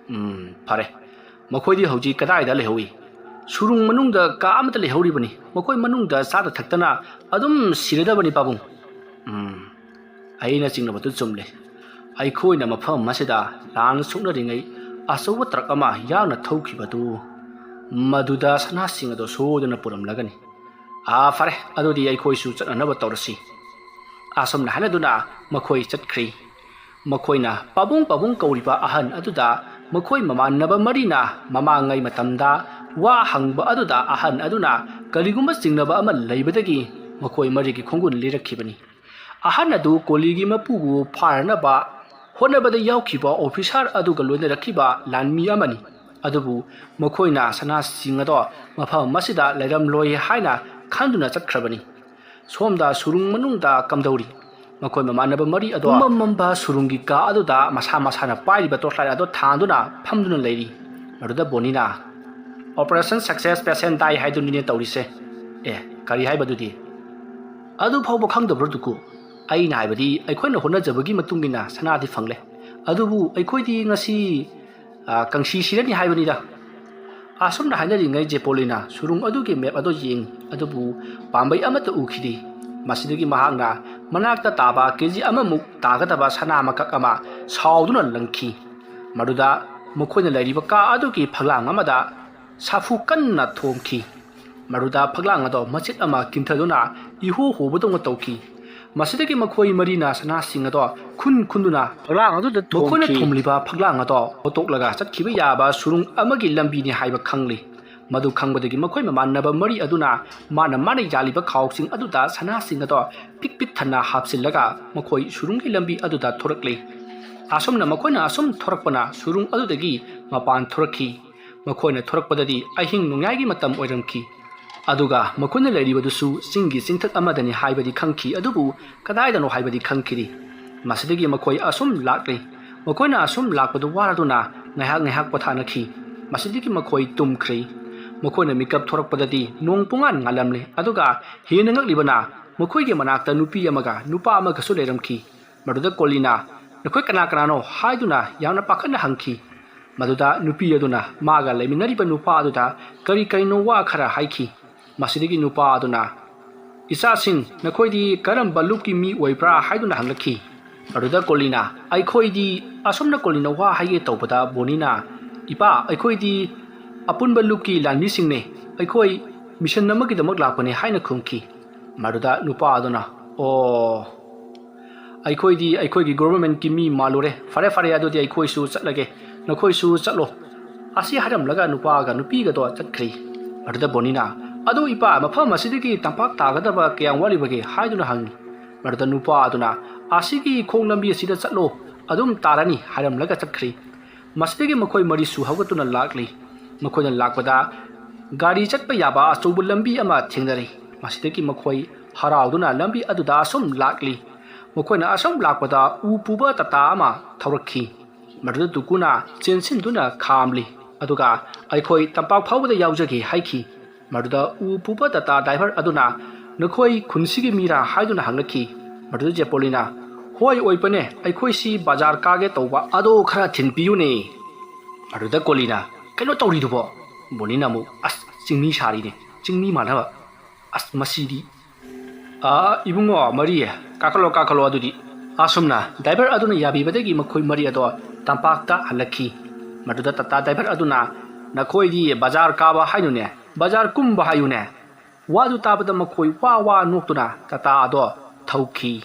ꯎꯝ, ꯐꯔꯦ꯫ ꯃꯈꯣꯏꯗꯤ ꯍꯧꯖꯤꯛ ꯀꯗꯥꯏꯗ ꯂꯩꯍꯧꯏ? ꯁꯨꯔꯨꯡ ꯃꯅꯨꯡꯗ ꯀꯥ ꯑꯃꯠꯇ ꯂꯩꯍꯧꯔꯤꯕꯅꯤ꯫ ꯃꯈꯣꯏ ꯃꯅꯨꯡꯗ ꯆꯥꯗ ꯊꯛꯇꯅ ꯑꯗꯨꯝ ꯁꯤꯔꯗꯕꯅꯤ, ꯄꯥꯕꯨꯡ꯫ ꯎꯝ, ꯑꯩꯅ ꯆꯤꯡꯅꯕꯗꯨ ꯆꯨꯝꯂꯦ꯫ ꯑꯩꯈꯣꯏꯅ ꯃꯐꯝ ꯑꯁꯤꯗ ꯂꯥꯟ ꯁꯣꯛꯅꯔꯤꯉꯩ ꯑꯆꯧꯕ ꯇ꯭ꯔꯛ ꯑꯃ ꯌꯥꯡꯅ ꯊꯧꯈꯤꯕꯗꯨ, ꯃꯗꯨꯗ ꯁꯅꯥꯁꯤꯡ ꯑꯗꯨ ꯁꯣꯏꯗꯅ ꯄꯨꯔꯝꯂꯒꯅꯤ꯫ ꯑꯥ, ꯐꯔꯦ, ꯑꯗꯨꯗꯤ ꯑꯩꯈꯣꯏꯁꯨ ꯆꯠꯅꯅꯕ ꯇꯧꯔꯁꯤ꯫ ꯑꯁꯨꯝꯅ ꯍꯥꯏꯅꯗꯨꯅ ꯃꯈꯣꯏ ꯆꯠꯈ꯭ꯔꯦ꯫ ꯃꯈꯣꯏꯅ ꯄꯥꯕꯨꯡ ꯄꯥꯕꯨꯡ ꯀꯧꯔꯤꯕ ꯑꯍꯟ ꯑꯗꯨꯗ ꯃꯈꯣꯏ ꯃꯃꯥꯟꯅꯕ ꯃꯔꯤꯅ ꯃꯃꯥꯡꯉꯩ ꯃꯇꯝꯗ ꯋꯥ ꯍꯪꯕ ꯑꯗꯨꯗ ꯑꯍꯟ ꯑꯗꯨꯅ ꯀꯔꯤꯒꯨꯝꯕ ꯆꯤꯡꯅꯕ ꯑꯃ ꯂꯩꯕꯗꯒꯤ ꯃꯈꯣꯏ ꯃꯔꯤꯒꯤ ꯈꯣꯡꯒꯨꯟ ꯂꯤꯔꯛꯈꯤꯕꯅꯤ꯫ ꯑꯍꯟ ꯑꯗꯨ ꯀꯣꯂꯤꯒꯤ ꯃꯄꯨꯕꯨ ꯐꯥꯅꯅꯕ ꯍꯣꯠꯅꯕꯗ ꯌꯥꯎꯈꯤꯕ ꯑꯣꯐꯤꯁꯥꯔ ꯑꯗꯨꯒ ꯂꯣꯏꯅꯔꯛꯈꯤꯕ ꯂꯥꯟꯃꯤ ꯑꯃꯅꯤ꯫ ꯑꯗꯨꯕꯨ ꯃꯈꯣꯏꯅ ꯁꯅꯥꯁꯤꯡ ꯑꯗꯣ ꯃꯐꯝ ꯑꯁꯤꯗ ꯂꯩꯔꯝꯂꯣꯏ ꯍꯥꯏꯅ ꯈꯟꯗꯨꯅ ꯆꯠꯈ꯭ꯔꯕꯅꯤ꯫ ꯁꯣꯝꯗ ꯁꯨꯔꯨꯡ ꯃꯅꯨꯡꯗ ꯀꯝꯗꯧꯔꯤ? ꯃꯈꯣꯏ ꯃꯃꯥꯟꯅꯕ ꯃꯔꯤ ꯑꯗꯣ ꯄꯨꯝꯃꯝ ꯃꯝꯕ ꯁꯨꯔꯨꯡꯒꯤ ꯀꯥ ꯑꯗꯨꯗ ꯃꯁꯥ ꯃꯁꯥꯅ ꯄꯥꯏꯔꯤꯕ torchlight ꯑꯗꯣ ꯊꯥꯟꯗꯨꯅ ꯐꯝꯗꯨꯅ ꯂꯩꯔꯤ꯫ ꯃꯗꯨꯗ ꯕꯣꯅꯤꯅ, "Operation success, patient die ꯍꯥꯏꯗꯨꯅꯤꯅꯦ ꯇꯧꯔꯤꯁꯦ꯫" "ꯑꯦ, ꯀꯔꯤ ꯍꯥꯏꯕꯗꯨꯗꯤ?" "ꯑꯗꯨ ꯐꯥꯎꯕ ꯈꯪꯗꯕ꯭ꯔꯣ, ꯗꯨꯀꯨ? ꯑꯩꯅ ꯍꯥꯏꯕꯗꯤ, ꯑꯩꯈꯣꯏꯅ ꯍꯣꯠꯅꯖꯕꯒꯤ ꯃꯇꯨꯡ ꯏꯟꯅ ꯁꯅꯥꯗꯤ ꯐꯪꯂꯦ, ꯑꯗꯨꯕꯨ ꯑꯩꯈꯣꯏꯗꯤ ꯉꯁꯤ, ꯑ, ꯀꯪꯁꯤ ꯁꯤꯔꯅꯤ ꯍꯥꯏꯕꯅꯤꯗ꯫" ꯑꯁꯨꯝꯅ ꯍꯥꯏꯅꯔꯤꯉꯩ ꯖꯦꯄꯣꯂꯤꯅ ꯁꯨꯔꯨꯡ ꯑꯗꯨꯒꯤ map ꯑꯗꯨ ꯌꯦꯡꯉꯤ, ꯑꯗꯨꯕꯨ ꯄꯥꯝꯕꯩ ꯑꯃꯠꯇ ꯎꯈꯤꯗꯦ꯫ ꯃꯁꯤꯗꯒꯤ ꯃꯍꯥꯛꯅ ꯃꯅꯥꯛꯇ ꯇꯥꯕ ꯀꯦ ꯖꯤ ꯑꯃꯃꯨꯛ ꯇꯥꯒꯗꯕ ꯁꯅꯥ ꯃꯀꯛ ꯑꯃ ꯁꯥꯎꯗꯨꯅ ꯂꯪꯈꯤ꯫ ꯃꯗꯨꯗ ꯃꯈꯣꯏꯅ ꯂꯩꯔꯤꯕ ꯀꯥ ꯑꯗꯨꯒꯤ ꯐꯛꯂꯥꯡ ꯑꯃꯗ ꯁꯥꯐꯨ ꯀꯟꯅ ꯊꯣꯝꯈꯤ꯫ ꯃꯗꯨꯗ ꯐꯛꯂꯥꯡ ꯑꯗꯣ ꯃꯆꯦꯠ ꯑꯃ ꯀꯤꯟꯊꯗꯨꯅ ꯏꯍꯣ ꯍꯣꯕꯗꯧꯅ ꯇꯧꯈꯤ꯫ ꯃꯁꯤꯗꯒꯤ ꯃꯈꯣꯏ ꯃꯔꯤꯅ ꯁꯅꯥꯁꯤꯡ ꯑꯗꯣ ꯈꯨꯟ ꯈꯨꯟꯗꯨꯅ ꯐꯛꯂꯥꯡ ꯑꯗꯨꯗ ꯃꯈꯣꯏꯅ ꯊꯣꯝꯈꯤ꯫ ꯊꯣꯝꯂꯤꯕ ꯐꯛꯂꯥꯡ ꯑꯗꯣ ꯍꯣꯠꯇꯣꯛꯂꯒ ꯆꯠꯈꯤꯕ ꯌꯥꯕ ꯁꯨꯔꯨꯡ ꯑꯃꯒꯤ ꯂꯝꯕꯤꯅꯤ ꯍꯥꯏꯕ ꯈꯪꯂꯤ꯫ ꯃꯗꯨ ꯈꯪꯕꯗꯒꯤ ꯃꯈꯣꯏ ꯃꯃꯥꯟꯅꯕ ꯃꯔꯤ ꯑꯗꯨꯅ ꯃꯥꯅ ꯃꯥꯅ ꯌꯥꯜꯂꯤꯕ ꯈꯥꯎꯁꯤꯡ ꯑꯗꯨꯗ ꯁꯅꯥꯁꯤꯡ ꯑꯗꯣ ꯄꯤꯛ ꯄꯤꯛ ꯊꯟꯅ ꯍꯥꯞꯆꯤꯜꯂꯒ ꯃꯈꯣꯏ ꯁꯨꯔꯨꯡꯒꯤ ꯂꯝꯕꯤ ꯑꯗꯨꯗ ꯊꯣꯔꯛꯂꯤ꯫ ꯑꯁꯨꯝꯅ ꯃꯈꯣꯏꯅ ꯑꯁꯨꯝ ꯊꯣꯔꯛꯄꯅ ꯁꯨꯔꯨꯡ ꯑꯗꯨꯗꯒꯤ ꯃꯄꯥꯟ ꯊꯣꯔꯛꯈꯤ꯫ ꯃꯈꯣꯏꯅ ꯊꯣꯔꯛꯄꯗꯗꯤ ꯑꯍꯤꯡ ꯅꯣꯡꯌꯥꯏꯒꯤ ꯃꯇꯝ ꯑꯣꯏꯔꯝꯈꯤ꯫ ꯑꯗꯨꯒ ꯃꯈꯣꯏꯅ ꯂꯩꯔꯤꯕꯗꯨꯁꯨ ꯆꯤꯡꯒꯤ ꯆꯤꯡꯊꯛ ꯑꯃꯗꯅꯤ ꯍꯥꯏꯕꯗꯤ ꯈꯪꯈꯤ, ꯑꯗꯨꯕꯨ ꯀꯗꯥꯏꯗꯅꯣ ꯍꯥꯏꯕꯗꯤ ꯈꯪꯈꯤꯗꯦ꯫ ꯃꯁꯤꯗꯒꯤ ꯃꯈꯣꯏ ꯑꯁꯨꯝ ꯂꯥꯛꯂꯤ꯫ ꯃꯈꯣꯏꯅ ꯑꯁꯨꯝ ꯂꯥꯛꯄꯗꯨ ꯋꯥꯔꯗꯨꯅ ꯉꯥꯏꯍꯥꯛ ꯉꯥꯏꯍꯥꯛ ꯄꯣꯊꯥꯅꯈꯤ꯫ ꯃꯁꯤꯗꯒꯤ ꯃꯈꯣꯏ ꯇꯨꯝꯈ꯭ꯔꯦ꯫ ꯃꯈꯣꯏꯅ ꯃꯤꯀꯞ ꯊꯣꯔꯛꯄꯗꯗꯤ ꯅꯣꯡ ꯄꯨꯡꯉꯥꯟ ꯉꯥꯜꯂꯝꯂꯦ, ꯑꯗꯨꯒ ꯍꯦꯟꯅ ꯉꯛꯂꯤꯕꯅ ꯃꯈꯣꯏꯒꯤ ꯃꯅꯥꯛꯇ ꯅꯨꯄꯤ ꯑꯃꯒ ꯅꯨꯄꯥ ꯑꯃꯒꯁꯨ ꯂꯩꯔꯝꯈꯤ꯫ ꯃꯗꯨꯗ ꯀꯣꯂꯤꯅ, "ꯅꯈꯣꯏ ꯀꯅꯥ ꯀꯅꯥꯅꯣ?" ꯍꯥꯏꯗꯨꯅ ꯌꯥꯝꯅ ꯄꯥꯈꯠꯅ ꯍꯪꯈꯤ꯫ ꯃꯗꯨꯗ ꯅꯨꯄꯤ ꯑꯗꯨꯅ ꯃꯥꯒ ꯂꯩꯃꯤꯟꯅꯔꯤꯕ ꯅꯨꯄꯥ ꯑꯗꯨꯗ ꯀꯔꯤ ꯀꯔꯤꯅꯣ ꯋꯥ ꯈꯔ ꯍꯥꯏꯈꯤ꯫ ꯃꯁꯤꯗꯒꯤ ꯅꯨꯄꯥ ꯑꯗꯨꯅ, "ꯏꯆꯥꯁꯤꯡ, ꯅꯈꯣꯏꯗꯤ ꯀꯔꯝꯕ ꯂꯨꯞꯀꯤ ꯃꯤ ꯑꯣꯏꯕ꯭ꯔꯥ?" ꯍꯥꯏꯗꯨꯅ ꯍꯪꯂꯛꯈꯤ꯫ ꯃꯗꯨꯗ ꯀꯣꯂꯤꯅ, "ꯑꯩꯈꯣꯏꯗꯤ," ꯑꯁꯨꯝꯅ ꯀꯣꯂꯤꯅ ꯋꯥ ꯍꯥꯏꯒꯦ ꯇꯧꯕꯗ ꯕꯣꯅꯤꯅ, "ꯏꯄꯥ, ꯑꯩꯈꯣꯏꯗꯤ ꯑꯄꯨꯟꯕ ꯂꯨꯞꯀꯤ ꯂꯥꯟꯃꯤꯁꯤꯡꯅꯦ, ꯑꯩꯈꯣꯏ ꯃꯤꯁꯟ ꯑꯃꯒꯤꯗꯃꯛ ꯂꯥꯛꯄꯅꯦ" ꯍꯥꯏꯅ ꯈꯨꯝꯈꯤ꯫ ꯃꯗꯨꯗ ꯅꯨꯄꯥ ꯑꯗꯨꯅ, "ꯑꯣ, ꯑꯩꯈꯣꯏꯗꯤ ꯑꯩꯈꯣꯏꯒꯤ ꯒꯣꯚꯔꯟꯃꯦꯟꯠꯀꯤ ꯃꯤ ꯃꯥꯜꯂꯨꯔꯦ꯫ ꯐꯔꯦ, ꯐꯔꯦ, ꯑꯗꯨꯗꯤ ꯑꯩꯈꯣꯏꯁꯨ ꯆꯠꯂꯒꯦ, ꯅꯈꯣꯏꯁꯨ ꯆꯠꯂꯣ" ꯑꯁꯤ ꯍꯥꯏꯔꯝꯂꯒ ꯅꯨꯄꯥꯒ ꯅꯨꯄꯤꯒꯗꯣ ꯆꯠꯈ꯭ꯔꯦ꯫ ꯑꯗꯨꯗ ꯕꯣꯅꯤꯅ, "ꯑꯗꯨ ꯏꯄꯥ, ꯃꯐꯝ ꯑꯁꯤꯗꯒꯤ ꯇꯝꯄꯥꯛ ꯇꯥꯒꯗꯕ ꯀꯌꯥꯝ ꯋꯥꯠꯂꯤꯕꯒꯦ?" ꯍꯥꯏꯗꯨꯅ ꯍꯪꯉꯤ꯫ ꯃꯗꯨꯗ ꯅꯨꯄꯥ ꯑꯗꯨꯅ, "ꯑꯁꯤꯒꯤ ꯈꯣꯡ ꯂꯝꯕꯤ ꯑꯁꯤꯗ ꯆꯠꯂꯣ, ꯑꯗꯨꯝ ꯇꯥꯔꯅꯤ" ꯍꯥꯏꯔꯝꯂꯒ ꯆꯠꯈ꯭ꯔꯦ꯫ ꯃꯁꯤꯗꯒꯤ ꯃꯈꯣꯏ ꯃꯔꯤꯁꯨ ꯍꯧꯒꯠꯇꯨꯅ ꯂꯥꯛꯂꯤ꯫ ꯃꯈꯣꯏꯅ ꯂꯥꯛꯄꯗ ꯒꯥꯔꯤ ꯆꯠꯄ ꯌꯥꯕ ꯑꯆꯧꯕ ꯂꯝꯕꯤ ꯑꯃ ꯊꯦꯡꯅꯔꯦ꯫ ꯃꯁꯤꯗꯒꯤ ꯃꯈꯣꯏ ꯍꯔꯥꯎꯗꯨꯅ ꯂꯝꯕꯤ ꯑꯗꯨꯗ ꯑꯁꯨꯝ ꯂꯥꯛꯂꯤ꯫ ꯃꯈꯣꯏꯅ ꯑꯁꯨꯝ ꯂꯥꯛꯄꯗ ꯎ ꯄꯨꯕ ꯇꯥꯇꯥ ꯑꯃ ꯊꯧꯔꯛꯈꯤ꯫ ꯃꯗꯨꯗ ꯇꯨꯀꯨꯅ ꯆꯦꯟꯁꯤꯟꯗꯨꯅ ꯈꯥꯝꯂꯤ, ꯑꯗꯨꯒ "ꯑꯩꯈꯣꯏ ꯇꯝꯄꯥꯛ ꯐꯥꯎꯕꯗ ꯌꯥꯎꯖꯒꯦ" ꯍꯥꯏꯈꯤ꯫ ꯃꯗꯨꯗ ꯎ ꯄꯨꯕ ꯇꯥꯇꯥ ꯗ꯭ꯔꯥꯏꯚꯔ ꯑꯗꯨꯅ, "ꯅꯈꯣꯏ ꯈꯨꯟꯁꯤꯒꯤ ꯃꯤꯔꯥ?" ꯍꯥꯏꯗꯨꯅ ꯍꯪꯂꯛꯈꯤ꯫ ꯃꯗꯨꯗ ꯖꯦꯄꯣꯂꯤꯅ, "ꯍꯣꯏ ꯑꯣꯏꯕꯅꯦ, ꯑꯩꯈꯣꯏꯁꯤ ꯕꯖꯥꯔ ꯀꯥꯒꯦ ꯇꯧꯕ, ꯑꯗꯣ ꯈꯔ ꯊꯤꯟꯕꯤꯌꯨꯅꯦ"꯫ ꯃꯗꯨꯗ ꯀꯣꯂꯤꯅ, "ꯀꯩꯅꯣ ꯇꯧꯔꯤꯗꯨꯕꯣ?" ꯕꯣꯅꯤꯅ ꯑꯃꯨꯛ, "ꯑꯁ, ꯆꯤꯡꯃꯤ ꯁꯥꯔꯤꯅꯦ, ꯆꯤꯡꯃꯤ ꯃꯥꯟꯅꯕ꯫ ꯑꯁ, ꯃꯁꯤꯗꯤ꯫ ꯑꯥ, ꯏꯕꯨꯡꯉꯣ ꯃꯔꯤ, ꯀꯥꯈꯠꯂꯣ, ꯀꯥꯈꯠꯂꯣ ꯑꯗꯨꯗꯤ"꯫ ꯑꯁꯨꯝꯅ ꯗ꯭ꯔꯥꯏꯚꯔ ꯑꯗꯨꯅ ꯌꯥꯕꯤꯕꯗꯒꯤ ꯃꯈꯣꯏ ꯃꯔꯤ ꯑꯗꯣ ꯇꯝꯄꯥꯛꯇ ꯍꯜꯂꯛꯈꯤ꯫ ꯃꯗꯨꯗ ꯇꯥꯇꯥ ꯗ꯭ꯔꯥꯏꯚꯔ ꯑꯗꯨꯅ, "ꯅꯈꯣꯏꯗꯤ ꯕꯖꯥꯔ ꯀꯥꯕ ꯍꯥꯏꯅꯨꯅꯦ, ꯕꯖꯥꯔ ꯀꯨꯝꯕ ꯍꯥꯏꯌꯨꯅꯦ"꯫ ꯋꯥꯗꯨ ꯇꯥꯕꯗ ꯃꯈꯣꯏ ꯋꯥ ꯋꯥ ꯅꯣꯛꯇꯨꯅ ꯇꯥꯇꯥ ꯑꯗꯣ ꯊꯧꯈꯤ꯫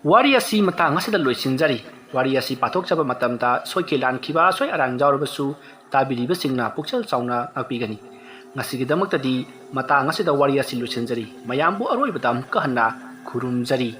ꯋꯥꯔꯤ ꯑꯁꯤ ꯃꯇꯥꯡ ꯑꯁꯤꯗ ꯂꯣꯏꯁꯤꯟꯖꯔꯤ꯫ ꯋꯥꯔꯤ ꯑꯁꯤ ꯄꯥꯊꯣꯛꯆꯕ ꯃꯇꯝꯗ ꯁꯣꯏꯈꯤ ꯂꯥꯟꯈꯤꯕ ꯑꯁꯣꯏ ꯑꯔꯥꯟ ꯌꯥꯎꯔꯕꯁꯨ ꯇꯥꯕꯤꯔꯤꯕꯁꯤꯡꯅ ꯄꯨꯛꯆꯦꯜ ꯆꯥꯎꯅ ꯉꯥꯛꯄꯤꯒꯅꯤ꯫ ꯉꯁꯤꯒꯤꯗꯃꯛꯇꯗꯤ ꯃꯇꯥꯡ ꯑꯁꯤꯗ ꯋꯥꯔꯤ ꯑꯁꯤ ꯂꯣꯏꯁꯤꯟꯖꯔꯤ꯫ ꯃꯌꯥꯝꯕꯨ ꯑꯔꯣꯏꯕꯗ ꯑꯃꯨꯛꯀ ꯍꯟꯅ ꯈꯨꯔꯨꯝꯖꯔꯤ꯫